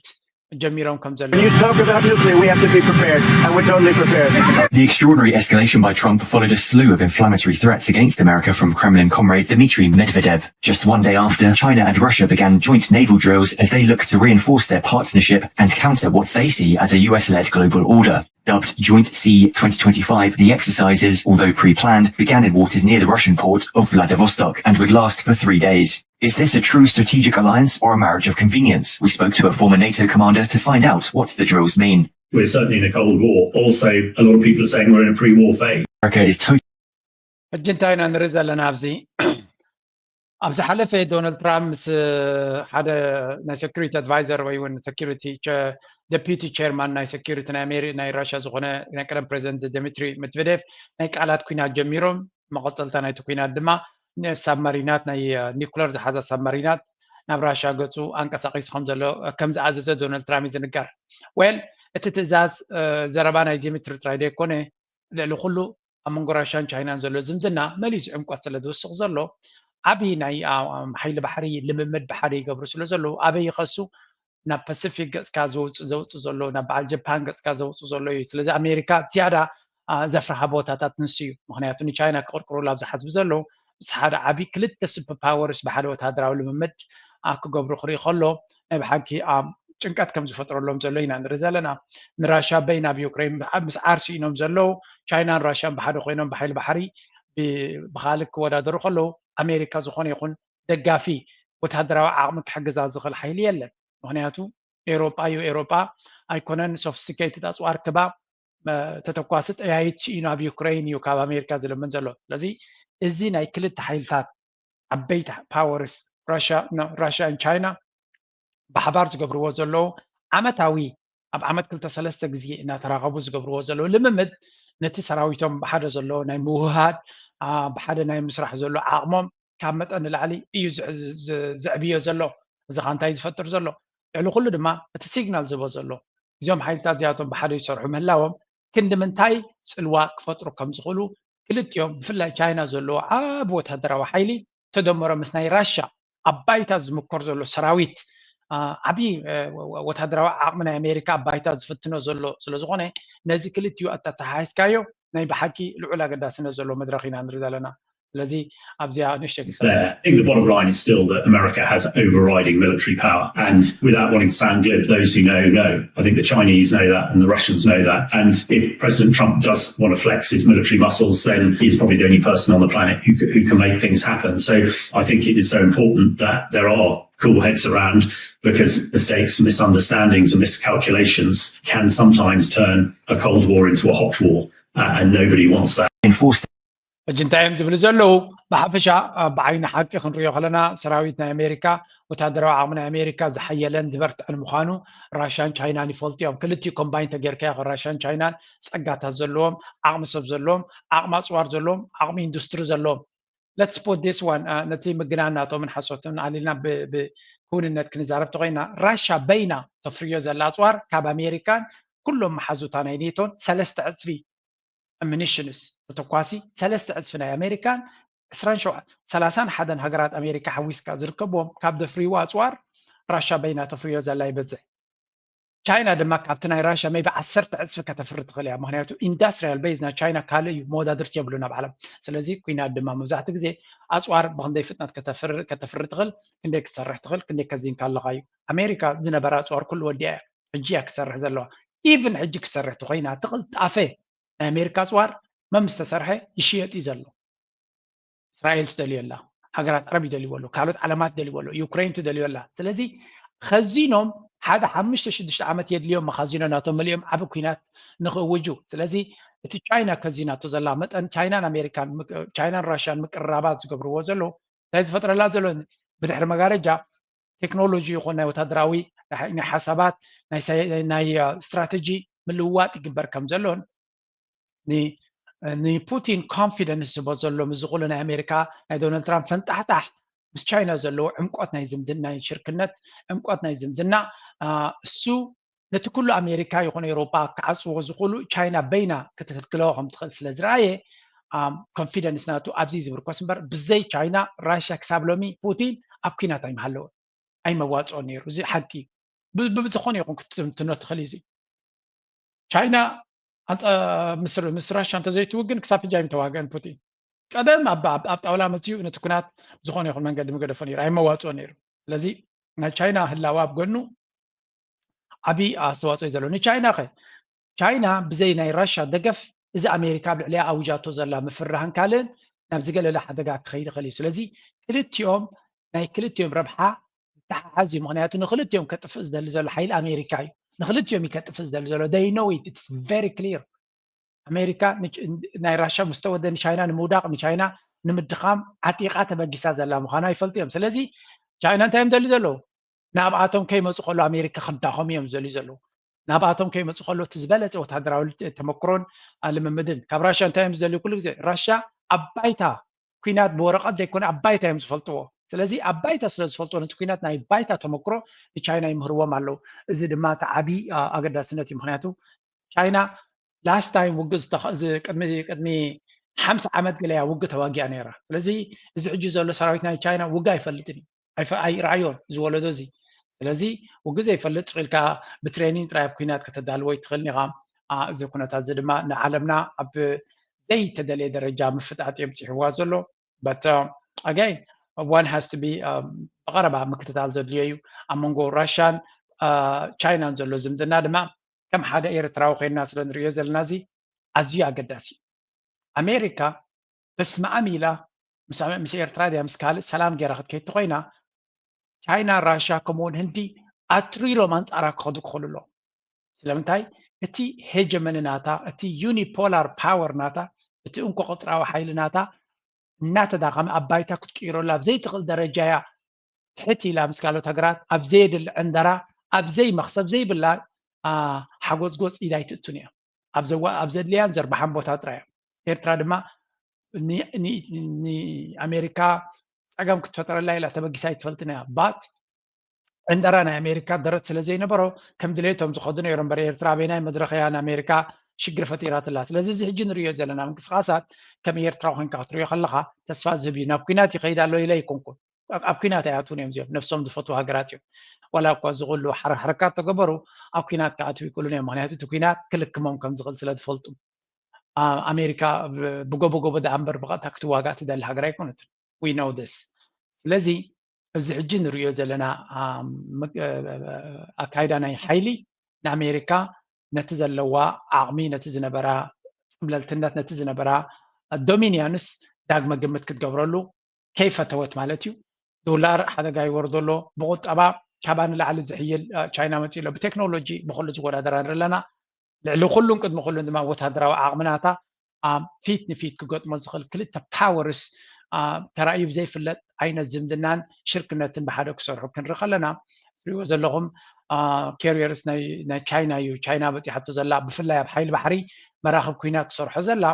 ጀሚሮም ከም ዘለዉ You talk about nuclear, we have to be prepared, and we're totally prepared. The extraordinary escalation by Trump followed a slew of inflammatory threats against America from Kremlin comrade Dmitry Medvedev. Just one day after, China and Russia began joint naval drills as they look to reinforce their partnership and counter what they see as a U S-led global order. Dubbed Joint Sea twenty twenty-five, the exercises, although pre-planned, began in waters near the Russian port of Vladivostok and would last for three days. Is this a true strategic alliance or a marriage of convenience? We spoke to a former NATO commander to find out what the drills mean. We're certainly in a Cold War. Also, a lot of people are saying we're in a pre-war phase. America is totally ሕጂ እንታይ ኢና ንርኢ ዘለና ኣብዚ ኣብ ዝሓለፈ ዶናልድ ትራምፕ ምስ ሓደ ናይ security advisor ወይ እውን security deputy chairman ናይ security ናይ ኣሜሪ ናይ ራሽያ ዝኾነ ናይ ቀደም ፕሬዚደንት ዲሚትሪ ሜድቬዴቭ ናይ ቃላት ኩናት ጀሚሮም መቐፀልታ ናይቲ ኩናት ድማ ሳብማሪናት ናይ ኒኩለር ዝሓዛ ሳብማሪናት ናብ ራሽያ ገፁ ኣንቀሳቂሱ ከም ዘሎ ከም ዝኣዘዘ ዶናልድ ትራምፕ እዩ ዝንገር። ዌል እቲ ትእዛዝ ዘረባ ናይ ዲሚትሪ ጥራይ ዘይኮነ ልዕሊ ኩሉ ኣብ መንጎ ራሽያን ቻይናን ዘሎ ዝምድና መሊሱ ዕምቆት ስለ ዝውስኽ ዘሎ ዓብዪ ናይ ሓይሊ ባሕሪ ልምምድ ብሓደ ይገብሩ ስለ ዘለዉ ኣበይ ይኸሱ ናብ ፓሲፊክ ገፅካ ዘውፅእ ዘሎ ናብ በዓል ጀፓን ገፅካ ዘውፅእ ዘሎ እዩ። ስለዚ ኣሜሪካ ዝያዳ ዘፍርሃ ቦታታት ንሱ እዩ። ምክንያቱ ንቻይና ክቕርቅሩላ ኣብ ዝሓስቡ ዘለዉ ምስ ሓደ ዓብዪ ክልተ ሱፐር ፓወርስ ብሓደ ወታደራዊ ልምምድ ክገብሩ ክርኢ ከሎ ናይ ብሓቂ ጭንቀት ከም ዝፈጥረሎም ዘሎ ኢና ንርኢ ዘለና። ንራሽያ በይና ኣብ ዩክሬን ምስ ዓር ስኢኖም ዘለዉ ቻይናን ራሽያን ብሓደ ኮይኖም ብሓይሊ ባሕሪ ብካልእ ክወዳደሩ ከለዉ ኣሜሪካ ዝኾነ ይኹን ደጋፊ ወታደራዊ ዓቕሚ ክሕግዛ ዝኽእል ሓይሊ የለን። ምክንያቱ ኤሮጳ እዩ። ኤሮጳ ኣይኮነን sophisticated ኣፅዋር ክባ ተተኳሲ ጠያይት ስኢኑ ኣብ ዩክሬን እዩ ካብ ኣሜሪካ ዝልምን ዘሎ። ስለዚ እዚ ናይ ክልተ ሓይልታት ዓበይቲ powers ራሽያን ቻይና ብሓባር ዝገብርዎ ዘለዉ ዓመታዊ ኣብ ዓመት ክልተ ሰለስተ ግዜ እናተራኸቡ ዝገብርዎ ዘለዉ ልምምድ ነቲ ሰራዊቶም ብሓደ ዘሎ ናይ ምውህሃድ ብሓደ ናይ ምስራሕ ዘሎ ዓቕሞም ካብ መጠን ንላዕሊ እዩ ዘዕብዮ ዘሎ። እዚ ኸ እንታይ ዝፈጥር ዘሎ? ልዕሊ ኩሉ ድማ እቲ ሲግናል ዝህቦ ዘሎ እዚኦም ሓይልታት እዚኣቶም ብሓደ ይሰርሑ ምህላዎም ክንዲ ምንታይ ፅልዋ ክፈጥሩ ከም ዝኽእሉ ክልቲኦም ብፍላይ ቻይና ዘለዎ ዓቢ ወታደራዊ ሓይሊ ተደመሮ ምስ ናይ ራሻ ኣብ ባይታ ዝምኮር ዘሎ ሰራዊት ዓቢ ወታደራዊ ዓቕሚ ናይ ኣሜሪካ ኣብ ባይታ ዝፍትኖ ዘሎ ስለ ዝኾነ ነዚ ክልቲኡ ኣተተሓሒዝካዮ ናይ ብሓቂ ልዑል ኣገዳስነት ዘለዎ መድረኽ ኢና ንርኢ ዘለና። ስለዚ ኣብዚኣ ንእሽተይ ክሰርሕ there. I think the bottom line is still that America has overriding military power. And without wanting to sound glib, those who know, know. I think the Chinese know that and the Russians know that. And if President Trump does want to flex his military muscles, then he's probably the only person on the planet who, c- who can make things happen. So I think it is so important that there are cool heads around because mistakes, misunderstandings, and miscalculations can sometimes turn a Cold War into a hot war. Uh, and nobody wants that. Enforce ሕጂ እንታይ እዮም ዝብሉ ዘለዉ? ብሓፈሻ ብዓይኒ ሓቂ ክንሪኦ ከለና ሰራዊት ናይ ኣሜሪካ ወታደራዊ ዓቕሚ ናይ ኣሜሪካ ዝሓየለን ዝበርትዐን ምዃኑ ራሽያን ቻይናን ይፈልጡ እዮም። ክልቲኡ ኮምባይን ተጌርካዮ ራሽያን ቻይናን ጸጋታት ዘለዎም፣ ዓቕሚ ሰብ ዘለዎም፣ ዓቕሚ ኣፅዋር ዘለዎም፣ ዓቕሚ ኢንዱስትሪ ዘለዎም። Let's put this one ነቲ ምግናን ናቶምን ሓሶትን ኣሊልና ብክውንነት ክንዛረብ ተኮይና ራሻ በይና ተፍርዮ ዘላ ኣፅዋር ካብ ኣሜሪካን ኩሎም መሓዙታ ናይ ኔቶን ሰለስተ ዕፅፊ ኣሚኒሽንስ ተተኳሲ ሰለስተ ዕፅፊ ናይ ኣሜሪካን ዕስራን ሸውዓን ሰላሳን ሓደን ሃገራት ኣሜሪካ ሓዊስካ ዝርከብዎም ካብ ደፍርይዎ ኣፅዋር ራሻ በይና ተፍርዮ ዘላ ይበዝሕ። ቻይና ድማ ካብቲ ናይ ራሻ maybe ዓሰርተ ዕፅፊ ከተፍሪ ትኽእል እያ። ምክንያቱ ኢንዳስትሪያል ቤዝ ናይ ቻይና ካልእ እዩ፣ መወዳድርቲ የብሉን ኣብ ዓለም። ስለዚ ኩናት ድማ መብዛሕትኡ ግዜ ኣፅዋር ብክንደይ ፍጥነት ከተፍሪ ትኽእል፣ ክንደይ ክትሰርሕ ትኽእል፣ ክንደይ ከዚንካ ኣለካ እዩ። ኣሜሪካ ዝነበረ ኣፅዋር ኩሉ ወዲኣ እያ፣ ሕጂ እያ ክሰርሕ ዘለዋ። ኢቭን ሕጂ ክሰርሕ ተኮይና ትቕልጣፈ ናይ ኣሜሪካ ኣፅዋር መም ዝተሰርሐ ይሽየጥ እዩ ዘሎ። እስራኤል ትደልዮ ኣላ፣ ሃገራት ዓረብ ይደልይዎ ኣለዉ፣ ካልኦት ዓለማት ይደልይዎ ኣለዉ፣ ዩክሬን ትደልዮ ኣላ። ስለዚ ኸዚኖም ሓደ ሓሙሽተ ሽዱሽተ ዓመት የድልዮም መኻዚኖ ናቶም መሊኦም ዓቢ ኩናት ንኽእውጁ። ስለዚ እቲ ቻይና ከዚናቶ ዘላ መጠን ቻይናን ኣሜሪካን ቻይናን ራሽያን ምቅርራባት ዝገብርዎ ዘለዉ እንታይ ዝፈጥረላ ዘሎ ብድሕሪ መጋረጃ ቴክኖሎጂ ይኹን ናይ ወታደራዊ ናይ ሓሳባት ናይ ስትራተጂ ምልውዋጥ ይግበር ከም ዘሎን ንፑቲን ኮንፊደንስ ዝቦ ዘሎ ምስ ዝኽእሉ ናይ ኣሜሪካ ናይ ዶናልድ ትራምፕ ፈንጣሕጣሕ ምስ ቻይና ዘለዎ ዕምቆት ናይ ዝምድና ናይ ሽርክነት ዕምቆት ናይ ዝምድና እሱ ነቲ ኩሉ ኣሜሪካ ይኹን ኤውሮጳ ክዓፅዎ ዝኽእሉ ቻይና በይና ክትክልክለዎ ከም ትኽእል ስለ ዝረኣየ ኮንፊደንስ ናቱ ኣብዚ ዝብርኮስ እምበር ብዘይ ቻይና ራሽያ ክሳብ ሎሚ ፑቲን ኣብ ኩናት ኣይምሃለወን ኣይመዋፅኦን ነይሩ። እዚ ሓቂ እዩ። ብዝኾነ ይኹን ክትትንትኖ ትኽእል እዩ። ቻይና ምስ ራሻ እንተዘይትውግን ክሳብ ሕጂ ኣይምተዋገአን ፑቲን። ቀደም ኣብ ጣውላ መፅኡ ነቲ ኩናት ብዝኾነ ይኹን መንገዲ ምገደፎ ነይሩ፣ ኣይመዋፅኦ ነይሩ። ስለዚ ናይ ቻይና ህላዋ ኣብ ጎኑ ዓብዪ ኣስተዋፅኦ እዩ ዘሎ። ንቻይና ኸ ቻይና ብዘይ ናይ ራሻ ደገፍ እዚ ኣሜሪካ ኣብ ልዕሊያ ኣውጃቶ ዘላ ምፍርራህን ካልእን ናብ ዝገለለ ሓደጋ ክኸይድ ይኽእል እዩ። ስለዚ ክልቲኦም ናይ ክልቲኦም ረብሓ ዝተሓሓዝ እዩ። ምክንያቱ ንክልቲኦም ከጥፍእ ዝደሊ ዘሎ ሓይሊ ኣሜሪካ እዩ። ንክልቲኦም እዩ ከጥፍእ ዝደሊ ዘሎ። They know it, it's very clear። ኣሜሪካ ናይ ራሻ ምስ ተወደ ንቻይና ንምውዳቕ ንቻይና ንምድኻም ዓጢቓ ተበጊሳ ዘላ ምዃና ይፈልጡ እዮም። ስለዚ ቻይና እንታይ እዮም ደሊ ዘለዉ? ናብኣቶም ከይመፁ ከሎ ኣሜሪካ ክዳኸሙ እዮም ዝደልዩ ዘለዉ። ናብኣቶም ከይመፁ ከሎ እቲ ዝበለፀ ወታደራዊ ተመክሮን ልምምድን ካብ ራሻ እንታይ እዮም ዝደልዩ? ኩሉ ግዜ ራሻ ኣብ ባይታ ኩናት ብወረቐት ዘይኮነ ኣብ ባይታ እዮም ዝፈልጥዎ። ስለዚ ኣብ ባይታ ስለ ዝፈልጥዎ ነቲ ኩናት ናይ ባይታ ተመክሮ ንቻይና ይምህርዎም ኣለዉ። እዚ ድማ እቲ ዓብዪ ኣገዳስነት እዩ። ምክንያቱ ቻይና ላስት ታይም ውግእ ቅድሚ ቅድሚ ሓምሳ ዓመት ገለያ ውግእ ተዋጊኣ ነይራ። ስለዚ እዚ ሕጂ ዘሎ ሰራዊት ናይ ቻይና ውግእ ኣይፈልጥን እዩ፣ ኣይረኣዮን እዚ ወለዶ እዚ። ስለዚ ውግእ ዘይፈልጥ ኢልካ ብትሬኒንግ ጥራይ ኣብ ኩናት ከተዳልዎ ይትኽእል ኢኻ። እዚ ኩነታት እዚ ድማ ንዓለምና ኣብ ዘይተደለየ ደረጃ ምፍጣጥ የብፂሕዋ ዘሎ። But again one has to be ብቐረባ ምክትታል ዘድልዮ እዩ። ኣብ መንጎ ራሻን ቻይናን ዘሎ ዝምድና ድማ ከም ሓደ ኤርትራዊ ኮይንና ስለ ንሪኦ ዘለና እዚ ኣዝዩ ኣገዳሲ እዩ። ኣሜሪካ በስመኣም ኢላ ምስ ኤርትራ ድያ ምስ ካልእ ሰላም ገይራ ክትከይድ ተኮይና ቻይና፣ ራሻ ከምኡውን ህንዲ ኣትሪሮም ኣንጻራ ክኸዱ ክኽእሉ ኣለዎም። ስለምንታይ? እቲ ሄጀመኒ ናታ፣ እቲ ዩኒፖላር ፓወር ናታ፣ እቲ እንኮ ቅጥራዊ ሓይሊ ናታ እናተዳኸመ ኣብ ባይታ ክትቅይረሉ ኣብ ዘይትኽእል ደረጃ እያ ትሕት ኢላ ምስ ካልኦት ሃገራት ኣብ ዘየድሊ ዕንደራ ኣብ ዘይመኽሰብ ዘይብላ ሓጎፅጎፅ ኢዳ ኣይትእቱን እያ። ኣብ ዘድልያን ዘርባሓን ቦታ ጥራይ እያ። ኤርትራ ድማ ንኣሜሪካ ፀገም ክትፈጥረላ ኢላ ተበጊሳ ኣይትፈልጥን እያ። ባት ዕንደራ ናይ ኣሜሪካ ደረት ስለ ዘይነበሮ ከም ድሌቶም ዝኸዱ ነይሮም። በረ ኤርትራ ኣበይናይ መድረኽ እያ ንኣሜሪካ ሽግር ፈጢራትላ? ስለዚ እዚ ሕጂ ንሪኦ ዘለና ምንቅስቃሳት ከም ኤርትራ ኮንካ ክትሪኦ ከለካ ተስፋ ዝህብ እዩ። ናብ ኩናት ይኸይድ ኣሎ ኢለ ኣይኮንኩን። ኣብ ኩናት ኣይኣትውን እዮም እዚኦም፣ ነብሶም ዝፈትዉ ሃገራት እዮም። ዋላ እኳ እዚ ኩሉ ሓረካት ተገበሩ ኣብ ኩናት ክኣትዉ ይክእሉን እዮም። ምክንያቱ እቲ ኩናት ክልክሞም ከም ዝኽእል ስለ ዝፈልጡ። ኣሜሪካ ብጎቦ ጎቦ ደኣ እምበር ብቐጥታ ክትዋጋእ ትደሊ ሃገር ኣይኮነትን። We know this። ስለዚ እዚ ሕጂ ንሪኦ ዘለና ኣካይዳ ናይ ሓይሊ ንኣሜሪካ ነቲ ዘለዋ ዓቕሚ፣ ነቲ ዝነበራ ፅምለልትነት፣ ነቲ ዝነበራ ዶሚንያንስ ዳግመ ግምት ክትገብረሉ ከይፈተወት ማለት እዩ። ዶላር ሓደጋ ይወርዶ ኣሎ። ብቁጠባ ካባ ንላዕሊ ዝሕይል ቻይና መፅእ ኣሎ። ብቴክኖሎጂ ብኩሉ ዝወዳደራ ንርኢ ኣለና። ልዕሊ ኩሉን ቅድሚ ኩሉን ድማ ወታደራዊ ዓቕሚ ናታ ፊት ንፊት ክገጥሞ ዝኽእል ክልተ ፓወርስ ተራእዩ ብዘይፍለጥ ዓይነት ዝምድናን ሽርክነትን ብሓደ ክሰርሑ ክንርኢ ከለና፣ ትሪእዎ ዘለኹም ካሪየርስ ናይ ቻይና እዩ። ቻይና በፂሓቶ ዘላ ብፍላይ ኣብ ሓይሊ ባሕሪ መራኽብ ኩናት ትሰርሖ ዘላ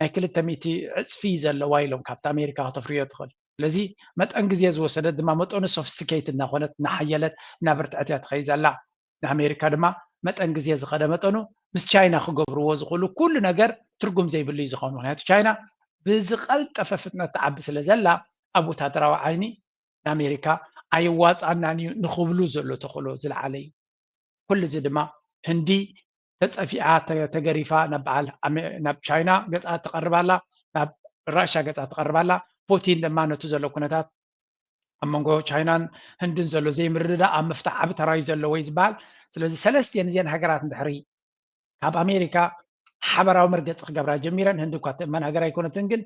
ናይ ክልተ ሚእቲ ዕፅፊ ዘለዋ ኢሎም ካብቲ ኣሜሪካ ከተፍርዮ ትኽእል። ስለዚ መጠን ግዜ ዝወሰደት ድማ መጠኑ ሶፊስቲኬትድ እናኾነት እናሓየለት እናበርትዐት እያ ትኸይድ ዘላ። ንኣሜሪካ ድማ መጠን ግዜ ዝኸደ መጠኑ ምስ ቻይና ክገብርዎ ዝኽእሉ ኩሉ ነገር ትርጉም ዘይብሉ እዩ ዝኾኑ። ምክንያቱ ቻይና ብዝቐልጠፈ ፍጥነት ትዓቢ ስለ ዘላ ኣብ ወታደራዊ ዓይኒ ንኣሜሪካ ኣይዋፃናን እዩ ንክብሉ ዘሎ ተኽእሎ ዝለዓለ እዩ። ኩሉ እዚ ድማ ህንዲ ተፀፊዓ ተገሪፋ ናብ በዓል ናብ ቻይና ገፃ ትቐርብ ኣላ፣ ናብ ራሻ ገፃ ትቐርብ ኣላ። ፑቲን ድማ ነቲ ዘሎ ኩነታት ኣብ መንጎ ቻይናን ህንድን ዘሎ ዘይምርድዳእ ኣብ ምፍታሕ ዓቢ ተራ እዩ ዘለዎ እዩ ዝበሃል። ስለዚ ሰለስቲአን እዚአን ሃገራት እንድሕሪ ካብ ኣሜሪካ ሓበራዊ መርገፂ ክገብራ ጀሚረን፣ ህንዲ እኳ ትእመን ሃገር ኣይኮነትን፣ ግን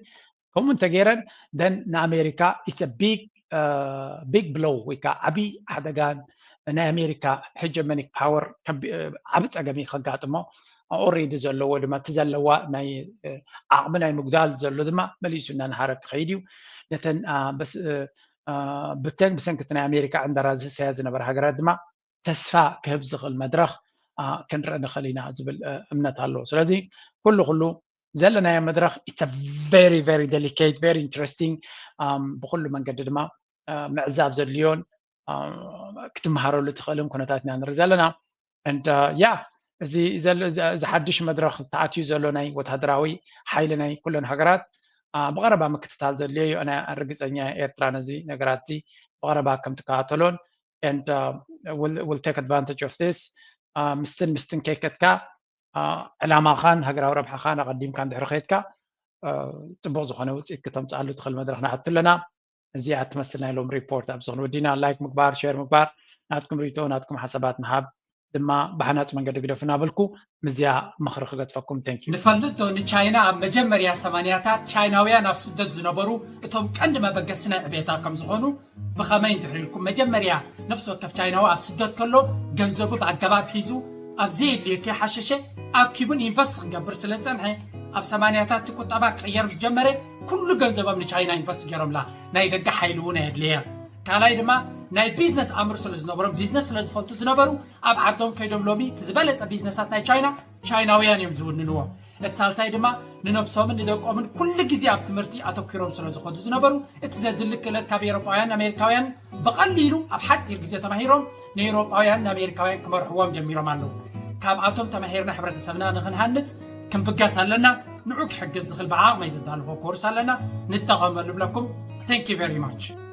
ከምኡ እንተገይረን ደን ንኣሜሪካ it's a big big blow ወይ ከዓ ዓቢ ሓደጋን ናይ ኣሜሪካ ሄጀመኒክ ፓወር ዓቢ ፀገም እዩ ከጋጥሞ። ኦሬዲ ዘለዎ ድማ እቲ ዘለዋ ናይ ዓቕሚ ናይ ምጉዳል ዘሎ ድማ መሊሱ እናንሃረ ክኸይድ እዩ። ነተን ብተን ብሰንኪ እቲ ናይ ኣሜሪካ ዕንደራ ዝህሰያ ዝነበረ ሃገራት ድማ ተስፋ ክህብ ዝኽእል መድረኽ ክንርኢ ንኽእል ኢና ዝብል እምነት ኣለዎ። ስለዚ ኩሉ ኩሉ ዘለናዮ መድረኽ it's a very very delicate very interesting ብኩሉ መንገዲ ድማ ምዕዛብ ዘድልዮን ክትመሃረሉ ትኽእልን ኩነታት ኢና ንርኢ ዘለና። And yeah እዚ ዘሎ እዚ ሓድሽ መድረኽ ተኣትዩ ዘሎ ናይ ወታደራዊ ሓይሊ ናይ ኩለን ሃገራት ብቐረባ ምክትታል ዘድልዮ እዩ። ኣነ ርግፀኛ ኤርትራ ነዚ ነገራት እዚ ብቐረባ ከም ትከታተሎን and will take advantage of this ምስትን ምስትን ከይከትካ ዕላማኻን ሃገራዊ ረብሓኻን ኣቐዲምካ እንድሕሪ ከይድካ ፅቡቕ ዝኾነ ውፅኢት ክተምፅኣሉ ትኽእል መድረኽ ንኣቱ ኣለና። እዚኣ ትመስል ናይ ሎም ሪፖርት ኣብዚ ክንወዲና ላይክ ምግባር ሸር ምግባር ናትኩም ሪቶ ናትኩም ሓሳባት ምሃብ ድማ ብሃናፂ መንገዲ ግደፉ እናበልኩ ምስዚኣ ምኽሪ ክገድፈኩም። Thank you። ንፈልጦ ንቻይና ኣብ መጀመርያ ሰማንያታት ቻይናውያን ኣብ ስደት ዝነበሩ እቶም ቀንዲ መበገሲ ናይ ዕቤታ ከም ዝኾኑ ብኸመይ እንድሕር ኢልኩም መጀመርያ ነፍሲ ወከፍ ቻይናዊ ኣብ ስደት ከሎ ገንዘቡ ብኣገባብ ሒዙ ኣብ ዘየድልዮ ከይሓሸሸ ኣኪቡን ኢንቨስት ክገብር ስለ ዝጸንሐ ኣብ ሰማንያታት እቲ ቁጠባ ክቕየር ምስ ጀመረ ኩሉ ገንዘቦም ንቻይና ኢንቨስት ገይሮምላ። ናይ ደገ ሓይሊ እውን ኣየድለየ። ካልኣይ ድማ ናይ ቢዝነስ ኣምር ስለ ዝነበሮም ቢዝነስ ስለ ዝፈልጡ ዝነበሩ ኣብ ዓዶም ከይዶም ሎሚ እቲ ዝበለጸ ቢዝነሳት ናይ ቻይና ቻይናውያን እዮም ዝውንንዎ። እቲ ሳልሳይ ድማ ንነብሶምን ንደቆምን ኩሉ ግዜ ኣብ ትምህርቲ ኣተኪሮም ስለ ዝኾዱ ዝነበሩ እቲ ዘድሊ ክእለት ካብ ኤሮጳውያን ኣሜሪካውያን ብቐሊሉ ኣብ ሓፂር ግዜ ተማሂሮም ንኤሮጳውያን ንኣሜሪካውያን ክመርሕዎም ጀሚሮም ኣለዉ። ካብኣቶም ተማሂርና ሕብረተሰብና ንክንሃንፅ ክንብገስ ኣለና። ንዑ ክሕግዝ ዝኽእል ብዓቕመይ ዘዳለኹ ኮርስ ኣለና ንጠቐመሉ ብለኩም። Thank you very much።